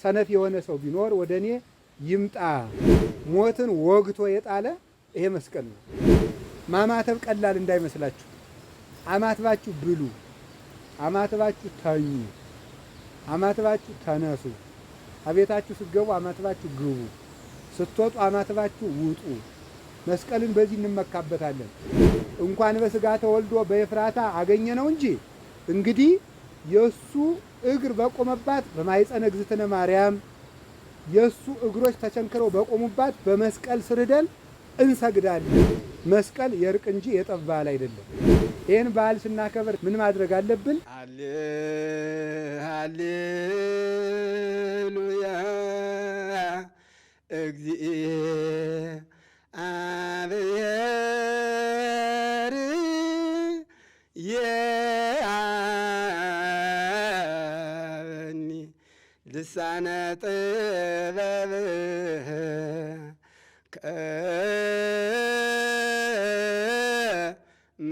ሰነፍ የሆነ ሰው ቢኖር ወደ እኔ ይምጣ። ሞትን ወግቶ የጣለ ይሄ መስቀል ነው። ማማተብ ቀላል እንዳይመስላችሁ። አማትባችሁ ብሉ፣ አማትባችሁ ተኙ፣ አማትባችሁ ተነሱ። አቤታችሁ ስትገቡ አማትባችሁ ግቡ፣ ስትወጡ አማትባችሁ ውጡ። መስቀልን በዚህ እንመካበታለን። እንኳን በስጋ ተወልዶ በኤፍራታ አገኘ ነው እንጂ እንግዲህ የእሱ እግር በቆመባት በማኅፀነ እግዝእትነ ማርያም የእሱ እግሮች ተቸንክረው በቆሙባት በመስቀል ስር ሄደን እንሰግዳለን። መስቀል የእርቅ እንጂ የጠብ በዓል አይደለም። ይህን በዓል ስናከብር ምን ማድረግ አለብን? ሃሌሉያ እግዚአብሔር የአበኒ ልሳነ ጥበብ ከመ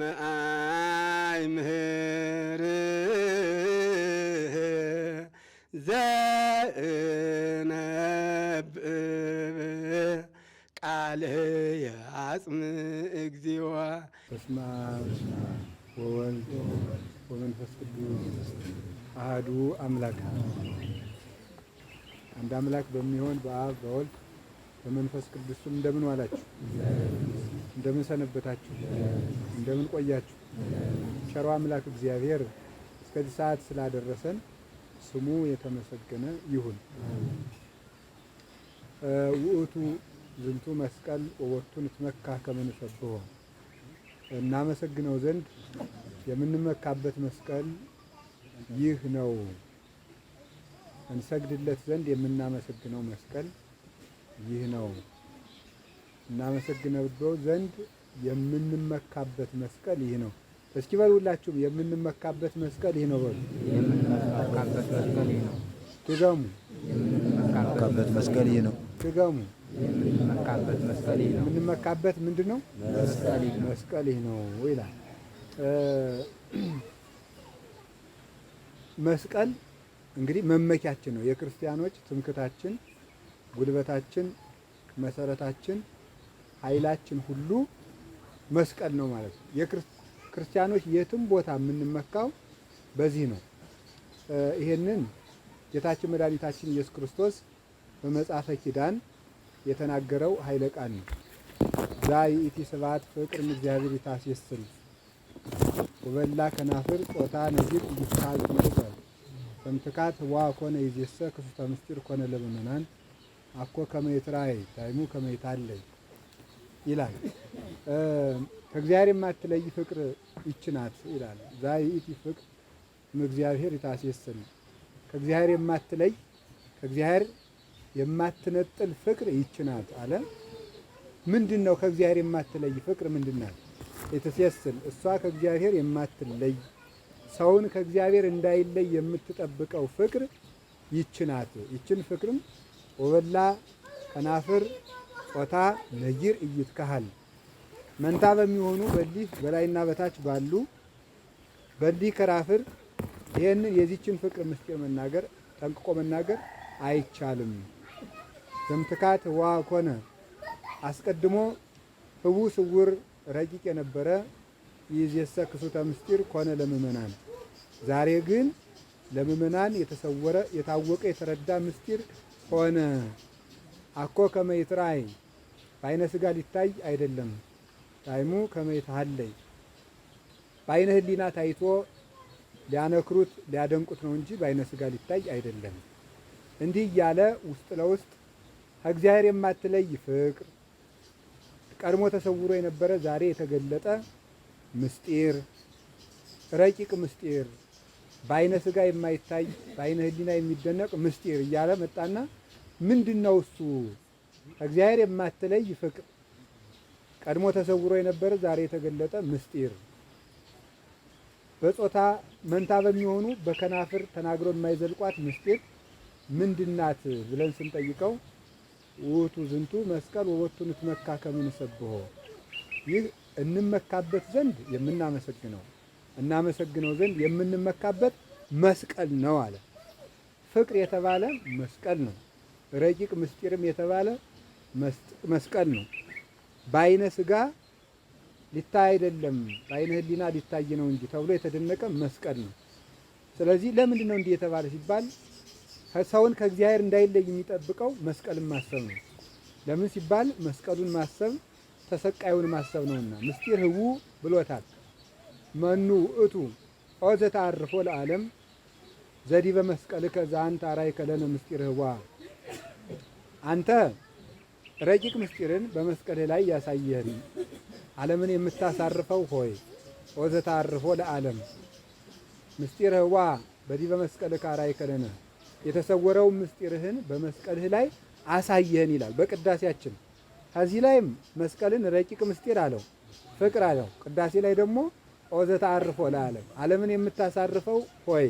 ዘእነብብ ቃልየ አጽም እግዚኦ። በስመ አብ ወወልድ ወመንፈስ ቅዱስ አሐዱ አምላክ። አንድ አምላክ በሚሆን በአብ በወልድ በመንፈስ ቅዱስ እንደምን ዋላችሁ? እንደምን ሰነበታችሁ? እንደምን ቆያችሁ? ቸሮ አምላክ እግዚአብሔር እስከዚህ ሰዓት ስላደረሰን ስሙ የተመሰገነ ይሁን። ውእቱ ዝንቱ መስቀል ወወቱ ንትመካ ከመ ንሰብሖ፣ እናመሰግነው ዘንድ የምንመካበት መስቀል ይህ ነው። እንሰግድለት ዘንድ የምናመሰግነው መስቀል ይህ ነው። እናመሰግነው ዘንድ የምንመካበት መስቀል ይህ ነው። እስኪ በሉ ሁላችሁም የምንመካበት መስቀል ይህ ነው በሉ። የምንመካበት መስቀል ይህ ነው። ድገሙ። የምንመካበት መስቀል ይህ ነው። ድገሙ። የምንመካበት መስቀል ይህ ነው። የምንመካበት ምንድን ነው? መስቀል ይህ ነው። መስቀል ይህ ነው ይላል። መስቀል እንግዲህ መመኪያችን ነው። የክርስቲያኖች ትምክታችን፣ ጉልበታችን፣ መሰረታችን፣ ኃይላችን ሁሉ መስቀል ነው ማለት ነው። የክርስቲያኖች የትም ቦታ የምንመካው በዚህ ነው። ይሄንን ጌታችን መድኃኒታችን ኢየሱስ ክርስቶስ በመጽሐፈ ኪዳን የተናገረው ኃይለ ቃል ነው። ዛ ይእቲ ስብሐት ፍቅር እምእግዚአብሔር ይታሴስል ወበላ ከናፍር ጾታ ነጊር ኢይትካል ጥንቁቀ በምትካት ዋ ኮነ ይዜሰ ክሱተ ምስጢር ኮነ ለምእመናን አኮ ከመ ይትራእይ ዳይሙ ከመ ይታለይ ይላል። ከእግዚአብሔር የማትለይ ፍቅር ይች ናት ይላል። ዛ ይእቲ ፍቅር እምእግዚአብሔር ይታሴስል፣ ከእግዚአብሔር የማትለይ ከእግዚአብሔር የማትነጥል ፍቅር ይች ናት አለ። ምንድን ነው ከእግዚአብሔር የማትለይ ፍቅር ምንድን ናት? የተሴስል እሷ ከእግዚአብሔር የማትለይ ሰውን ከእግዚአብሔር እንዳይለይ የምትጠብቀው ፍቅር ይች ናት። ይችን ፍቅርም ወበላ ከናፍር ጾታ ነጊር ኢይትከሃል፣ መንታ በሚሆኑ በሊህ በላይና በታች ባሉ በሊህ ከናፍር ይህንን የዚችን ፍቅር ምስጢር መናገር ጠንቅቆ መናገር አይቻልም። ዘምትካት ዋ ኮነ አስቀድሞ ህቡ ስውር ረቂቅ የነበረ ይእዜሰ ክሱተ ምስጢር ኮነ ለምእመናን፣ ዛሬ ግን ለምእመናን የተሰወረ የታወቀ የተረዳ ምስጢር ሆነ። አኮ ከመ ይትረአይ በዓይነ ሥጋ ሊታይ አይደለም። ዳይሙ ከመ ይትሐለይ በዓይነ ሕሊና ታይቶ ሊያነክሩት ሊያደንቁት ነው እንጂ በዓይነ ሥጋ ሊታይ አይደለም። እንዲህ እያለ ውስጥ ለውስጥ ከእግዚአብሔር የማትለይ ፍቅር ቀድሞ ተሰውሮ የነበረ ዛሬ የተገለጠ ምስጢር ረቂቅ ምስጢር በዓይነ ሥጋ የማይታይ በዓይነ ሕሊና የሚደነቅ ምስጢር እያለ መጣና ምንድን ነው እሱ? ከእግዚአብሔር የማትለይ ፍቅር ቀድሞ ተሰውሮ የነበረ ዛሬ የተገለጠ ምስጢር በጾታ መንታ በሚሆኑ በከናፍር ተናግሮ የማይዘልቋት ምስጢር ምንድናት ብለን ስንጠይቀው ውእቱ ዝንቱ መስቀል ወወቱ ንትመካ ከመ ንሰብሖ፣ ይህ እንመካበት ዘንድ የምናመሰግነው እናመሰግነው ዘንድ የምንመካበት መስቀል ነው አለ። ፍቅር የተባለ መስቀል ነው። ረቂቅ ምስጢርም የተባለ መስቀል ነው። በአይነ ስጋ ሊታይ አይደለም፣ በአይነ ሕሊና ሊታይ ነው እንጂ ተብሎ የተደነቀ መስቀል ነው። ስለዚህ ለምንድን ነው እንዲህ የተባለ ሲባል ሰውን ከእግዚአብሔር እንዳይለይ የሚጠብቀው መስቀልን ማሰብ ነው። ለምን ሲባል መስቀሉን ማሰብ ተሰቃዩን ማሰብ ነውና ምስጢር ህቡ ብሎታል። መኑ ውእቱ ኦ ዘተዓርፎ ለዓለም ዘዲበ መስቀልከ ዘአንተ አርአይከ ለነ ምስጢር ህዋ። አንተ ረቂቅ ምስጢርን በመስቀልህ ላይ ያሳየህን ዓለምን የምታሳርፈው ሆይ ኦ ዘተዓርፎ ለዓለም ምስጢር ህዋ በዲበ መስቀልከ አርአይከ ለነ የተሰወረው ምስጢርህን በመስቀልህ ላይ አሳየህን ይላል በቅዳሴያችን። ከዚህ ላይም መስቀልን ረቂቅ ምስጢር አለው፣ ፍቅር አለው። ቅዳሴ ላይ ደግሞ ኦ ዘተዓርፎ ለዓለም ዓለምን የምታሳርፈው ሆይ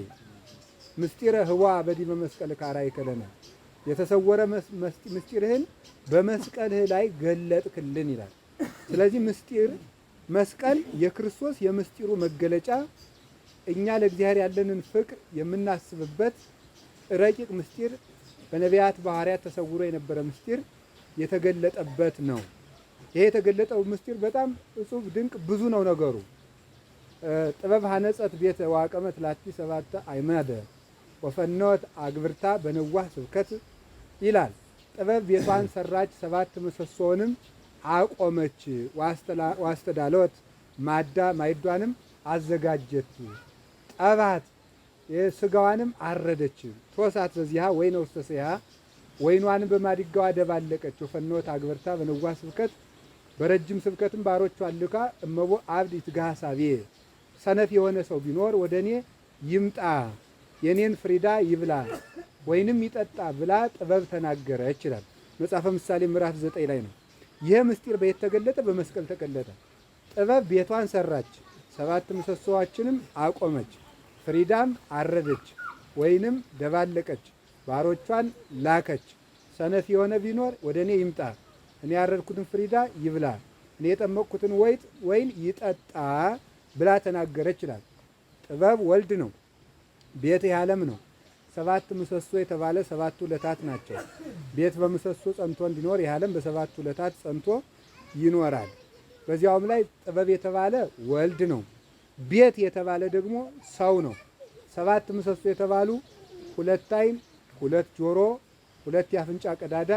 ምስጢረ ህዋ በዲበ መስቀልከ አርአይከ ለነ የተሰወረ ምስጢርህን በመስቀልህ ላይ ገለጥክልን ይላል። ስለዚህ ምስጢር መስቀል የክርስቶስ የምስጢሩ መገለጫ፣ እኛ ለእግዚአብሔር ያለንን ፍቅር የምናስብበት ረቂቅ ምስጢር በነቢያት በሐዋርያት ተሰውሮ የነበረ ምስጢር የተገለጠበት ነው። ይሄ የተገለጠው ምስጢር በጣም እጹብ ድንቅ ብዙ ነው ነገሩ። ጥበብ ሐነጸት ቤተ ዋቀመት ላቲ ሰባተ አይማደ ወፈኖት አግብርታ በንዋህ ስብከት ይላል። ጥበብ ቤቷን ሰራች፣ ሰባት ምሰሶውንም አቆመች። ዋስተዳሎት ማዳ ማይዷንም አዘጋጀች። ጠባት ስጋዋንም አረደች። ቶሳት በዚሃ ወይነ ውስተ ሲሃ ወይኗንም በማድጋዋ ደባለቀች። ወፈኖት አግብርታ በንዋህ ስብከት በረጅም ስብከትም ባሮቿን ልካ እመቦ አብድ ይትጋሳቤ ሰነፍ የሆነ ሰው ቢኖር ወደ እኔ ይምጣ የኔን ፍሪዳ ይብላ ወይንም ይጠጣ ብላ ጥበብ ተናገረች ይላል መጽሐፈ ምሳሌ ምዕራፍ 9 ላይ ነው። ይህ ምስጢር በየት ተገለጠ? በመስቀል ተገለጠ። ጥበብ ቤቷን ሰራች፣ ሰባት ምሰሶዎችንም አቆመች፣ ፍሪዳም አረደች፣ ወይንም ደባለቀች፣ ባሮቿን ላከች። ሰነፍ የሆነ ቢኖር ወደ እኔ ይምጣ፣ እኔ ያረድኩትን ፍሪዳ ይብላ፣ እኔ የጠመቅኩትን ወይን ይጠጣ ብላ ተናገረች ይላል። ጥበብ ወልድ ነው። ቤት የዓለም ነው። ሰባት ምሰሶ የተባለ ሰባቱ ዕለታት ናቸው። ቤት በምሰሶ ጸንቶ እንዲኖር የዓለም በሰባቱ ዕለታት ጸንቶ ይኖራል። በዚያውም ላይ ጥበብ የተባለ ወልድ ነው። ቤት የተባለ ደግሞ ሰው ነው። ሰባት ምሰሶ የተባሉ ሁለት ዓይን፣ ሁለት ጆሮ፣ ሁለት የአፍንጫ ቀዳዳ፣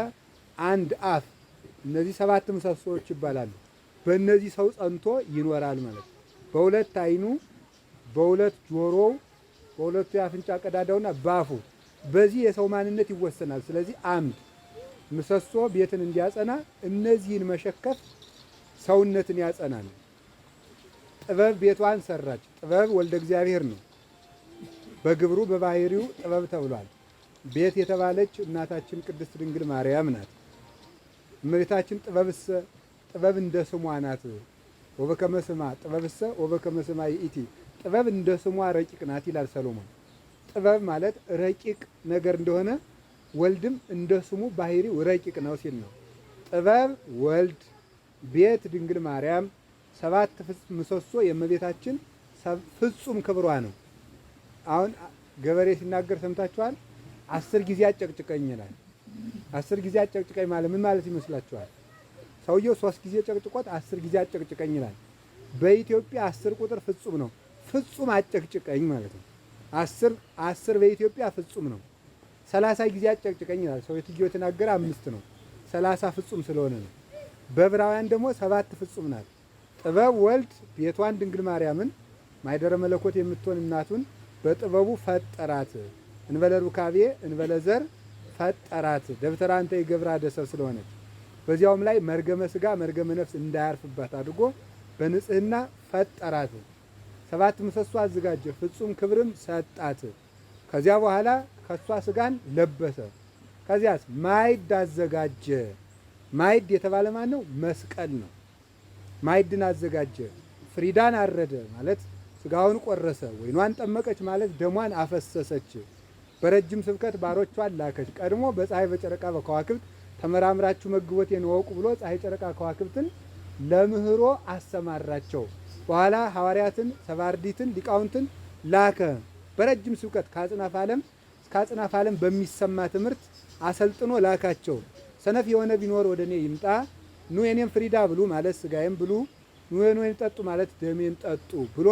አንድ አፍ፣ እነዚህ ሰባት ምሰሶዎች ይባላሉ። በእነዚህ ሰው ጸንቶ ይኖራል ማለት ነው። በሁለት ዓይኑ፣ በሁለት ጆሮው፣ በሁለቱ የአፍንጫ ቀዳዳውና ባፉ በዚህ የሰው ማንነት ይወሰናል። ስለዚህ አምድ ምሰሶ ቤትን እንዲያጸና እነዚህን መሸከፍ ሰውነትን ያጸናል። ጥበብ ቤቷን ሰራች። ጥበብ ወልደ እግዚአብሔር ነው። በግብሩ በባህሪው ጥበብ ተብሏል። ቤት የተባለች እናታችን ቅድስት ድንግል ማርያም ናት። እመቤታችን ጥበብሰ ጥበብ እንደ ስሟ ናት። ወበከመ ስማ ጥበብሰ ወበከመ ስማ ይእቲ ጥበብ እንደ ስሟ ረቂቅ ናት ይላል ሰሎሞን። ጥበብ ማለት ረቂቅ ነገር እንደሆነ ወልድም እንደ ስሙ ባህሪው ረቂቅ ነው ሲል ነው። ጥበብ ወልድ፣ ቤት ድንግል ማርያም፣ ሰባት ምሰሶ የእመቤታችን ፍጹም ክብሯ ነው። አሁን ገበሬ ሲናገር ሰምታችኋል። 10 ጊዜ አጨቅጭቀኝ ይላል። 10 ጊዜ አጨቅጭቀኝ ማለት ምን ማለት ይመስላችኋል? ሰውየው 3 ጊዜ ጨቅጭቆት 10 ጊዜ አጨቅጭቀኝ ይላል። በኢትዮጵያ 10 ቁጥር ፍጹም ነው። ፍጹም አጨቅጭቀኝ ማለት ነው። 10 በኢትዮጵያ ፍጹም ነው። 30 ጊዜ አጨቅጭቀኝ ይላል። ሰውየው የተናገረ 5 ነው። 30 ፍጹም ስለሆነ ነው። በዕብራውያን ደግሞ 7 ፍጹም ናት። ጥበብ ወልድ ቤቷን ድንግል ማርያምን ማይደረ መለኮት የምትሆን እናቱን በጥበቡ ፈጠራት። እንበለ ሩካቤ እንበለ ዘር ፈጠራት። ደብተራ አንተ የገብራ ደሰብ ስለሆነች በዚያውም ላይ መርገመ ስጋ መርገመ ነፍስ እንዳያርፍባት አድርጎ በንጽህና ፈጠራት። 7 ምሰሶ አዘጋጀ፣ ፍጹም ክብርም ሰጣት። ከዚያ በኋላ ከሷ ስጋን ለበሰ። ከዚያስ ማዕድ አዘጋጀ። ማዕድ የተባለ ማን ነው? መስቀል ነው። ማዕድን አዘጋጀ። ፍሪዳን አረደ ማለት ስጋውን ቆረሰ። ወይኗን ጠመቀች ማለት ደሟን አፈሰሰች። በረጅም ስብከት ባሮቿን ላከች። ቀድሞ በፀሐይ በጨረቃ በከዋክብት ተመራምራችሁ መግቦቴን እወቁ ብሎ ፀሐይ ጨረቃ ከዋክብትን ለምህሮ አሰማራቸው። በኋላ ሐዋርያትን ሰባርዲትን ሊቃውንትን ላከ። በረጅም ስብከት ከአጽናፈ ዓለም እስከ እስከ አጽናፈ ዓለም በሚሰማ ትምህርት አሰልጥኖ ላካቸው። ሰነፍ የሆነ ቢኖር ወደ እኔ ይምጣ፣ ኑ የኔን ፍሪዳ ብሉ ማለት ስጋዬን ብሉ፣ ኑ የኔን ጠጡ ማለት ደሜን ጠጡ ብሎ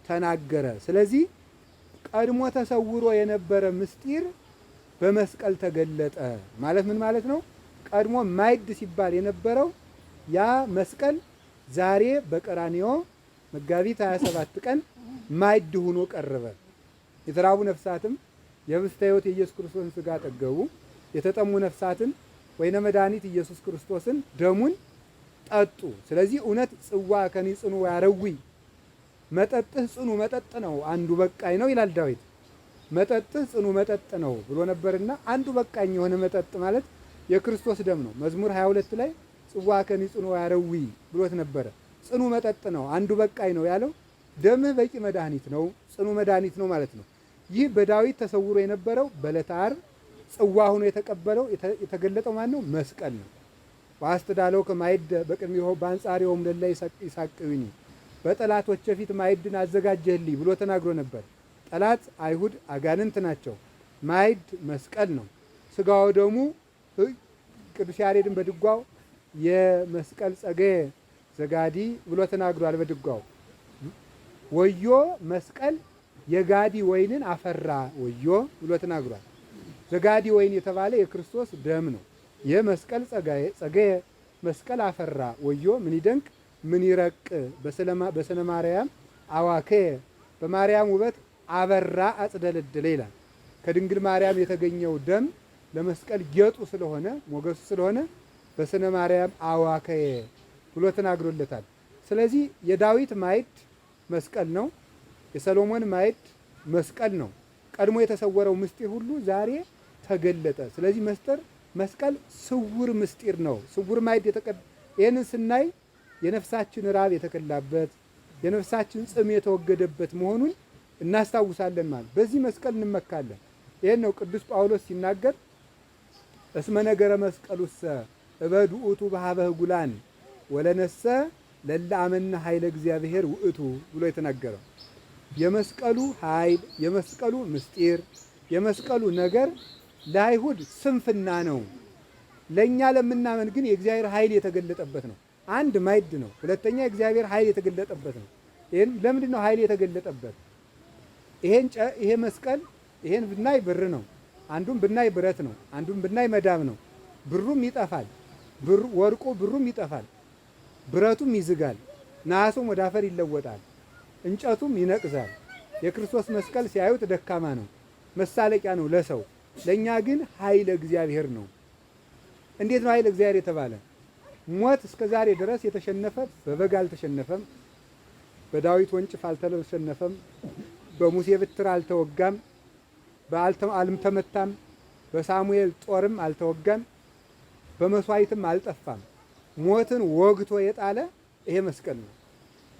ተናገረ። ስለዚህ ቀድሞ ተሰውሮ የነበረ ምስጢር በመስቀል ተገለጠ ማለት ምን ማለት ነው? ቀድሞ ማዕድ ሲባል የነበረው ያ መስቀል ዛሬ በቀራንዮ መጋቢት 27 ቀን ማዕድ ሆኖ ቀረበ። የተራቡ ነፍሳትም የኅብስተ ሕይወት የኢየሱስ ክርስቶስን ስጋ ጠገቡ። የተጠሙ ነፍሳትን ወይነ መድኃኒት ኢየሱስ ክርስቶስን ደሙን ጠጡ። ስለዚህ እውነት ጽዋ ከኒ ጽኑ ያረዊ መጠጥህ ጽኑ መጠጥ ነው አንዱ በቃኝ ነው ይላል ዳዊት። መጠጥህ ጽኑ መጠጥ ነው ብሎ ነበርና አንዱ በቃኝ የሆነ መጠጥ ማለት የክርስቶስ ደም ነው። መዝሙር 22 ላይ ጽዋ ከኒ ጽኑ ያረዊ ብሎት ነበረ። ጽኑ መጠጥ ነው አንዱ በቃኝ ነው ያለው። ደምህ በቂ መድኃኒት ነው፣ ጽኑ መድኃኒት ነው ማለት ነው። ይህ በዳዊት ተሰውሮ የነበረው በዕለተ ዓርብ ጽዋ ሆኖ የተቀበለው የተገለጠው ማን ነው? መስቀል ነው። ወአስተዳለው ከማዕድ በቅድሚሁ በአንጻሪሆሙ ለእለ ይሳቅዩኒ በጠላቶቼ ፊት ማዕድን አዘጋጀህልኝ ብሎ ተናግሮ ነበር። ጠላት አይሁድ አጋንንት ናቸው። ማዕድ መስቀል ነው። ስጋው ደሙ ቅዱስ ያሬድን በድጓው የመስቀል ጸገየ ዘጋዲ ብሎ ተናግሯል። በድጓው ወዮ መስቀል የጋዲ ወይንን አፈራ ወዮ ብሎ ተናግሯል። ዘጋዲ ወይን የተባለ የክርስቶስ ደም ነው። የመስቀል ጸገየ መስቀል አፈራ ወዮ ምን ይደንቅ ምን ይረቅ በስነ ማርያም አዋከየ በማርያም ውበት አበራ አጽደለደለ ይላል። ከድንግል ማርያም የተገኘው ደም ለመስቀል ጌጡ ስለሆነ ሞገሱ ስለሆነ በስነ ማርያም አዋከየ ብሎ ተናግሮለታል። ስለዚህ የዳዊት ማዕድ መስቀል ነው። የሰሎሞን ማዕድ መስቀል ነው። ቀድሞ የተሰወረው ምስጢር ሁሉ ዛሬ ተገለጠ። ስለዚህ መስቀል ስውር ምስጢር ነው። ስውር ማዕድ ይህንን ስናይ የነፍሳችን ራብ የተከላበት የነፍሳችን ጽም የተወገደበት መሆኑን እናስታውሳለን። ማለት በዚህ መስቀል እንመካለን። ይህን ነው ቅዱስ ጳውሎስ ሲናገር እስመ ነገረ መስቀሉሰ እበድ ውእቱ በሀበ ህጉላን ወለነሰ ለለ አመነ ኃይለ እግዚአብሔር ውእቱ ብሎ የተናገረው የመስቀሉ ኃይል የመስቀሉ ምስጢር የመስቀሉ ነገር ለአይሁድ ስንፍና ነው። ለእኛ ለምናመን ግን የእግዚአብሔር ኃይል የተገለጠበት ነው። አንድ ማዕድ ነው። ሁለተኛ የእግዚአብሔር ኃይል የተገለጠበት ነው። ይሄን ለምንድን ነው ኃይል የተገለጠበት? ይሄ መስቀል ይሄን ብናይ ብር ነው። አንዱን ብናይ ብረት ነው። አንዱን ብናይ መዳብ ነው። ብሩም ይጠፋል፣ ወርቁ ብሩም ይጠፋል፣ ብረቱም ይዝጋል፣ ነሐሱም ወደ አፈር ይለወጣል፣ እንጨቱም ይነቅዛል። የክርስቶስ መስቀል ሲያዩት ደካማ ነው፣ መሳለቂያ ነው ለሰው። ለእኛ ግን ኃይለ እግዚአብሔር ነው። እንዴት ነው ኃይለ እግዚአብሔር የተባለ? ሞት እስከ ዛሬ ድረስ የተሸነፈ በበግ አልተሸነፈም፣ በዳዊት ወንጭፍ አልተሸነፈም፣ በሙሴ ብትር አልተወጋም፣ አልተመታም፣ በሳሙኤል ጦርም አልተወጋም፣ በመስዋዕትም አልጠፋም። ሞትን ወግቶ የጣለ ይሄ መስቀል ነው።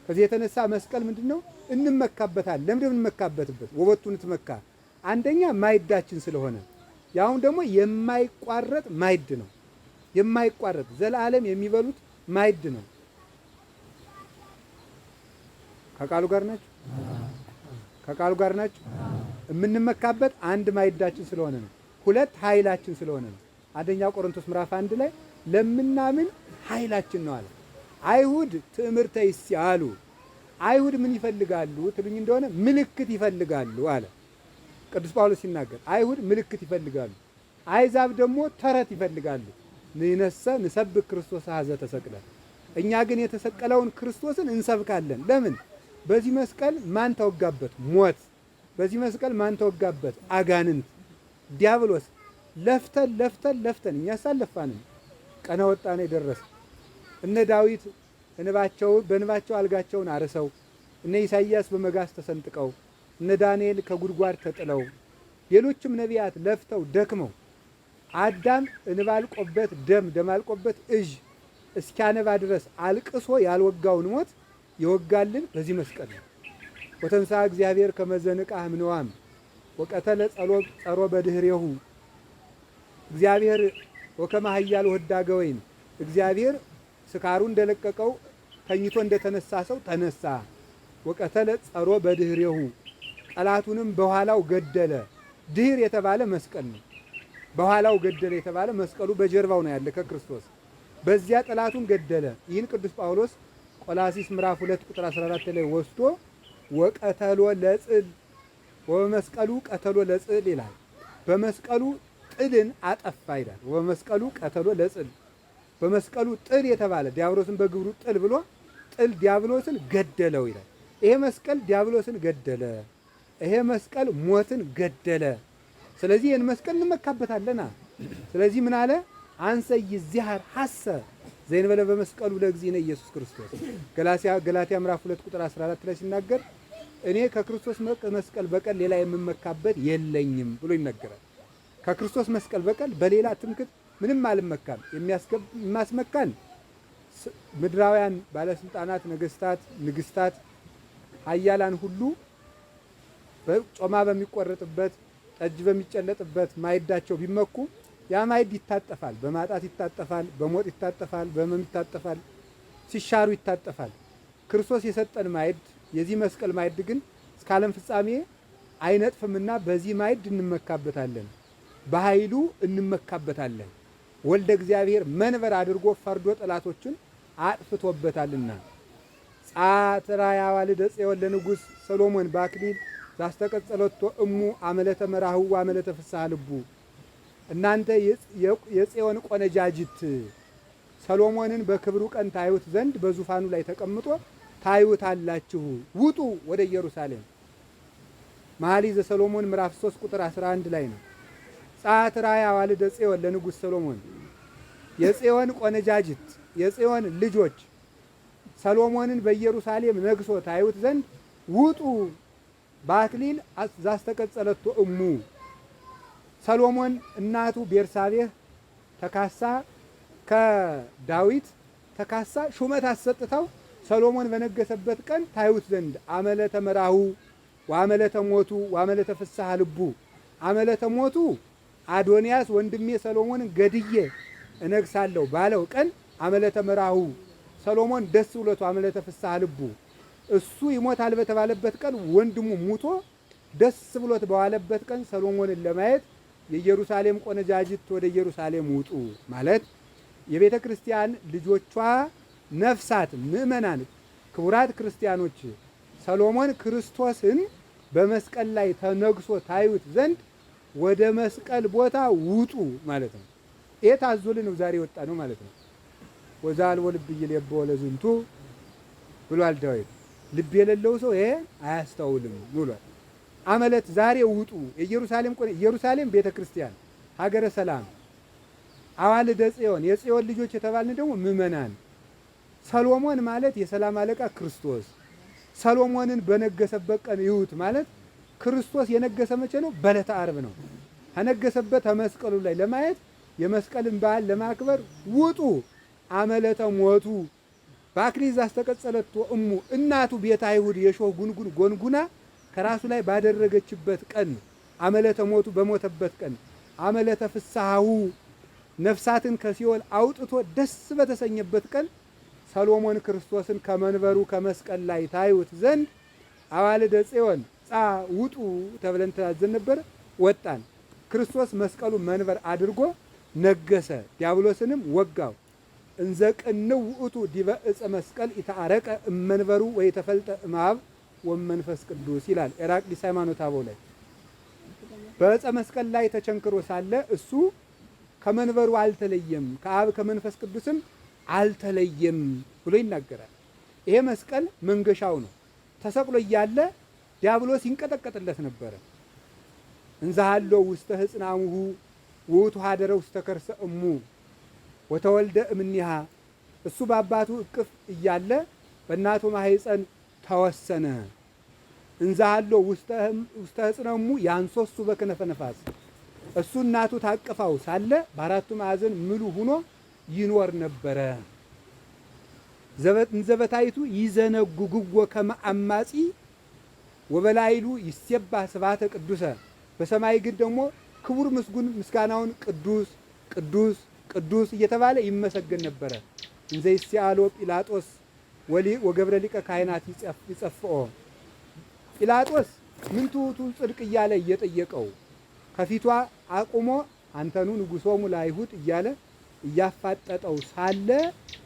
ከዚህ የተነሳ መስቀል ምንድን ነው? እንመካበታለን። ለምንድን ነው የምንመካበትበት? ወበቱ ንትመካ አንደኛ ማዕዳችን ስለሆነ፣ ያሁን ደግሞ የማይቋረጥ ማዕድ ነው። የማይቋረጥ ዘላለም የሚበሉት ማዕድ ነው። ከቃሉ ጋር ናችሁ? ከቃሉ ጋር ናችሁ? የምንመካበት አንድ ማዕዳችን ስለሆነ ነው። ሁለት ኃይላችን ስለሆነ ነው። አንደኛ ቆሮንቶስ ምዕራፍ 1 ላይ ለምናምን ኃይላችን ነው አለ። አይሁድ ትዕምርተ ይስአሉ። አይሁድ ምን ይፈልጋሉ ትሉኝ እንደሆነ ምልክት ይፈልጋሉ አለ ቅዱስ ጳውሎስ ሲናገር። አይሁድ ምልክት ይፈልጋሉ፣ አሕዛብ ደግሞ ተረት ይፈልጋሉ። ንነሰ ንሰብክ ክርስቶስ ሀዘ ተሰቅለ፣ እኛ ግን የተሰቀለውን ክርስቶስን እንሰብካለን። ለምን? በዚህ መስቀል ማን ተወጋበት? ሞት። በዚህ መስቀል ማን ተወጋበት? አጋንንት፣ ዲያብሎስ። ለፍተን ለፍተን ለፍተን እኛስ አልለፋንም፣ ቀነ ወጣነ የደረሰ እነ ዳዊት እንባቸው በእንባቸው አልጋቸውን አርሰው፣ እነ ኢሳይያስ በመጋዝ ተሰንጥቀው፣ እነ ዳንኤል ከጉድጓድ ተጥለው፣ ሌሎችም ነቢያት ለፍተው ደክመው አዳም እንባ አልቆበት ደም ደም አልቆበት እዥ እስኪያነባ ድረስ አልቅሶ ያልወጋውን ሞት የወጋልን በዚህ መስቀል ነው። ወተንሥአ እግዚአብሔር ከመ ዘንቃህ እምንዋም ወቀተለ ጸሮ በድህሬሁ እግዚአብሔር ወከመ ኃያል ወህዳገ ወይን እግዚአብሔር ስካሩ እንደለቀቀው ተኝቶ እንደተነሳ ሰው ተነሳ። ወቀተለ ጸሮ በድህሬሁ ጠላቱንም በኋላው ገደለ። ድኅር የተባለ መስቀል ነው። በኋላው ገደለ የተባለ መስቀሉ በጀርባው ነው ያለ ከክርስቶስ። በዚያ ጠላቱን ገደለ። ይህን ቅዱስ ጳውሎስ ቆላሲስ ምዕራፍ 2 ቁጥር 14 ላይ ወስዶ ወቀተሎ ለጽል ወበመስቀሉ ቀተሎ ለጽል ይላል። በመስቀሉ ጥልን አጠፋ ይላል። ወበመስቀሉ ቀተሎ ለጽል፣ በመስቀሉ ጥል የተባለ ዲያብሎስን በግብሩ ጥል ብሎ ጥል ዲያብሎስን ገደለው ይላል። ይሄ መስቀል ዲያብሎስን ገደለ። ይሄ መስቀል ሞትን ገደለ። ስለዚህ ይህን መስቀል እንመካበታለና። ስለዚህ ምን አለ? አንሰ ይዚሃር ሐሰ ዘእንበለ በመስቀሉ ለእግዚእነ ኢየሱስ ክርስቶስ። ገላትያ ምዕራፍ 2 ቁጥር 14 ላይ ሲናገር እኔ ከክርስቶስ መስቀል በቀር ሌላ የምመካበት የለኝም ብሎ ይናገራል። ከክርስቶስ መስቀል በቀር በሌላ ትምክት ምንም አልመካም። የማስመካን ምድራውያን ባለስልጣናት፣ ነገስታት፣ ንግስታት፣ ኃያላን ሁሉ ጮማ በሚቆረጥበት ጠጅ በሚጨለጥበት ማዕዳቸው ቢመኩ ያ ማዕድ ይታጠፋል። በማጣት ይታጠፋል፣ በሞት ይታጠፋል፣ በሕመም ይታጠፋል፣ ሲሻሩ ይታጠፋል። ክርስቶስ የሰጠን ማዕድ የዚህ መስቀል ማዕድ ግን እስከ ዓለም ፍጻሜ አይነጥፍምና በዚህ ማዕድ እንመካበታለን፣ በኃይሉ እንመካበታለን። ወልደ እግዚአብሔር መንበር አድርጎ ፈርዶ ጠላቶችን አጥፍቶበታልና። ጻትራ ያዋልደ ጽዮን ለንጉሥ ሰሎሞን በአክሊል ዛስተቀጸለቶ እሙ አመለተ መራሁ አመለተ ፍስሐ ልቡ። እናንተ የጽዮን ቆነጃጅት ሰሎሞንን በክብሩ ቀን ታዩት ዘንድ በዙፋኑ ላይ ተቀምጦ ታዩታላችሁ። ውጡ ወደ ኢየሩሳሌም። መኃልየ ዘሰሎሞን ምዕራፍ 3 ቁጥር 11 ላይ ነው። ጸአት ራእይ አዋልደ ጽዮን ለንጉሥ ሰሎሞን። የጽዮን ቆነጃጅት የጽዮን ልጆች ሰሎሞንን በኢየሩሳሌም ነግሶ ታዩት ዘንድ ውጡ። በአክሊል ዛስተቀጸለቶ እሙ። ሰሎሞን እናቱ ቤርሳቤህ ተካሳ ከዳዊት ተካሳ ሹመት አሰጥተው ሰሎሞን በነገሰበት ቀን ታዩት ዘንድ አመለተ መራሁ ወአመለተ ሞቱ ወአመለተ ፍስሐ ልቡ። አመለተ ሞቱ አዶንያስ ወንድሜ ሰሎሞንን ገድዬ እነግሳለሁ ባለው ቀን አመለተ መራሁ ሰሎሞን ደስ ብሎቱ አመለተ ፍስሐ ልቡ። እሱ ይሞታል በተባለበት ቀን ወንድሙ ሙቶ ደስ ብሎት በዋለበት ቀን ሰሎሞንን ለማየት የኢየሩሳሌም ቆነጃጅት ወደ ኢየሩሳሌም ውጡ ማለት የቤተ ክርስቲያን ልጆቿ ነፍሳት ምእመናን ክቡራት ክርስቲያኖች ሰሎሞን ክርስቶስን በመስቀል ላይ ተነግሶ ታዩት ዘንድ ወደ መስቀል ቦታ ውጡ ማለት ነው። ይሄ ታዞልን ነው ዛሬ የወጣ ነው ማለት ነው። ወዘአልቦ ልብ ኢይሌብሖ ለዝንቱ ብሏል ዳዊት። ልብ የሌለው ሰው ይሄ አያስተውልም ብሏል። አመለት ዛሬ ውጡ። የኢየሩሳሌም ኢየሩሳሌም ቤተ ክርስቲያን ሀገረ ሰላም አዋልደ ጽዮን የጽዮን ልጆች የተባልን ደግሞ ምእመናን። ሰሎሞን ማለት የሰላም አለቃ ክርስቶስ። ሰሎሞንን በነገሰበት ቀን ይዩት ማለት ክርስቶስ የነገሰ መቼ ነው? በዕለተ ዓርብ ነው። ከነገሰበት መስቀሉ ላይ ለማየት የመስቀልን በዓል ለማክበር ውጡ። አመለተ ሞቱ በአክሊል ዛስተቀጸለቶ እሙ እናቱ ቤተ አይሁድ የሾህ ጉንጉን ጎንጉና ከራሱ ላይ ባደረገችበት ቀን አመለተ ሞቱ በሞተበት ቀን አመለተ ፍስሐሁ ነፍሳትን ከሲኦል አውጥቶ ደስ በተሰኘበት ቀን ሰሎሞን ክርስቶስን ከመንበሩ ከመስቀል ላይ ታዩት ዘንድ አዋልደ ጽዮን ጻ ውጡ ተብለን ተዛዘን ነበር። ወጣን። ክርስቶስ መስቀሉ መንበር አድርጎ ነገሰ፣ ዲያብሎስንም ወጋው። እንዘ ቅንው ውእቱ ዲበ ዕፀ መስቀል ኢተአረቀ እመንበሩ ወይተፈልጠ እምአብ ወመንፈስ ቅዱስ ይላል ኤራቅሊስ ሃይማኖተ አበው ላይ። በዕፀ መስቀል ላይ ተቸንክሮ ሳለ እሱ ከመንበሩ አልተለየም፣ ከአብ ከመንፈስ ቅዱስም አልተለየም ብሎ ይናገራል። ይሄ መስቀል መንገሻው ነው። ተሰቅሎ እያለ ዲያብሎስ ይንቀጠቀጥለት ነበረ። እንዘ ሀሎ ውስተ ሕፅናሙሁ ውእቱ ሀደረ ውስተ ከርሰ እሙ ወተወልደ እምኒሃ። እሱ በአባቱ እቅፍ እያለ በእናቱ ማህፀን ተወሰነ። እንዘ ሀሎ ውስተ ሕፅነ እሙ ያንሶሱ በክነፈ ነፋስ። እሱ እናቱ ታቅፋው ሳለ በአራቱ ማዕዘን ምሉ ሁኖ ይኖር ነበረ። እንዘበታይቱ ይዘነጉጉጎ ከመ አማጺ ወበላይሉ ይሴባህ ስብሐተ ቅዱሰ። በሰማይ ግን ደግሞ ክቡር ምስጉን ምስጋናውን ቅዱስ ቅዱስ ቅዱስ እየተባለ ይመሰገን ነበረ። እንዘ ይሴአሎ ጲላጦስ ወገብረ ሊቀ ካህናት ይጸፍኦ። ጲላጦስ ምንቱ ውእቱ ጽድቅ እያለ እየጠየቀው ከፊቷ አቁሞ አንተኑ ንጉሶሙ ለአይሁድ እያለ እያፋጠጠው ሳለ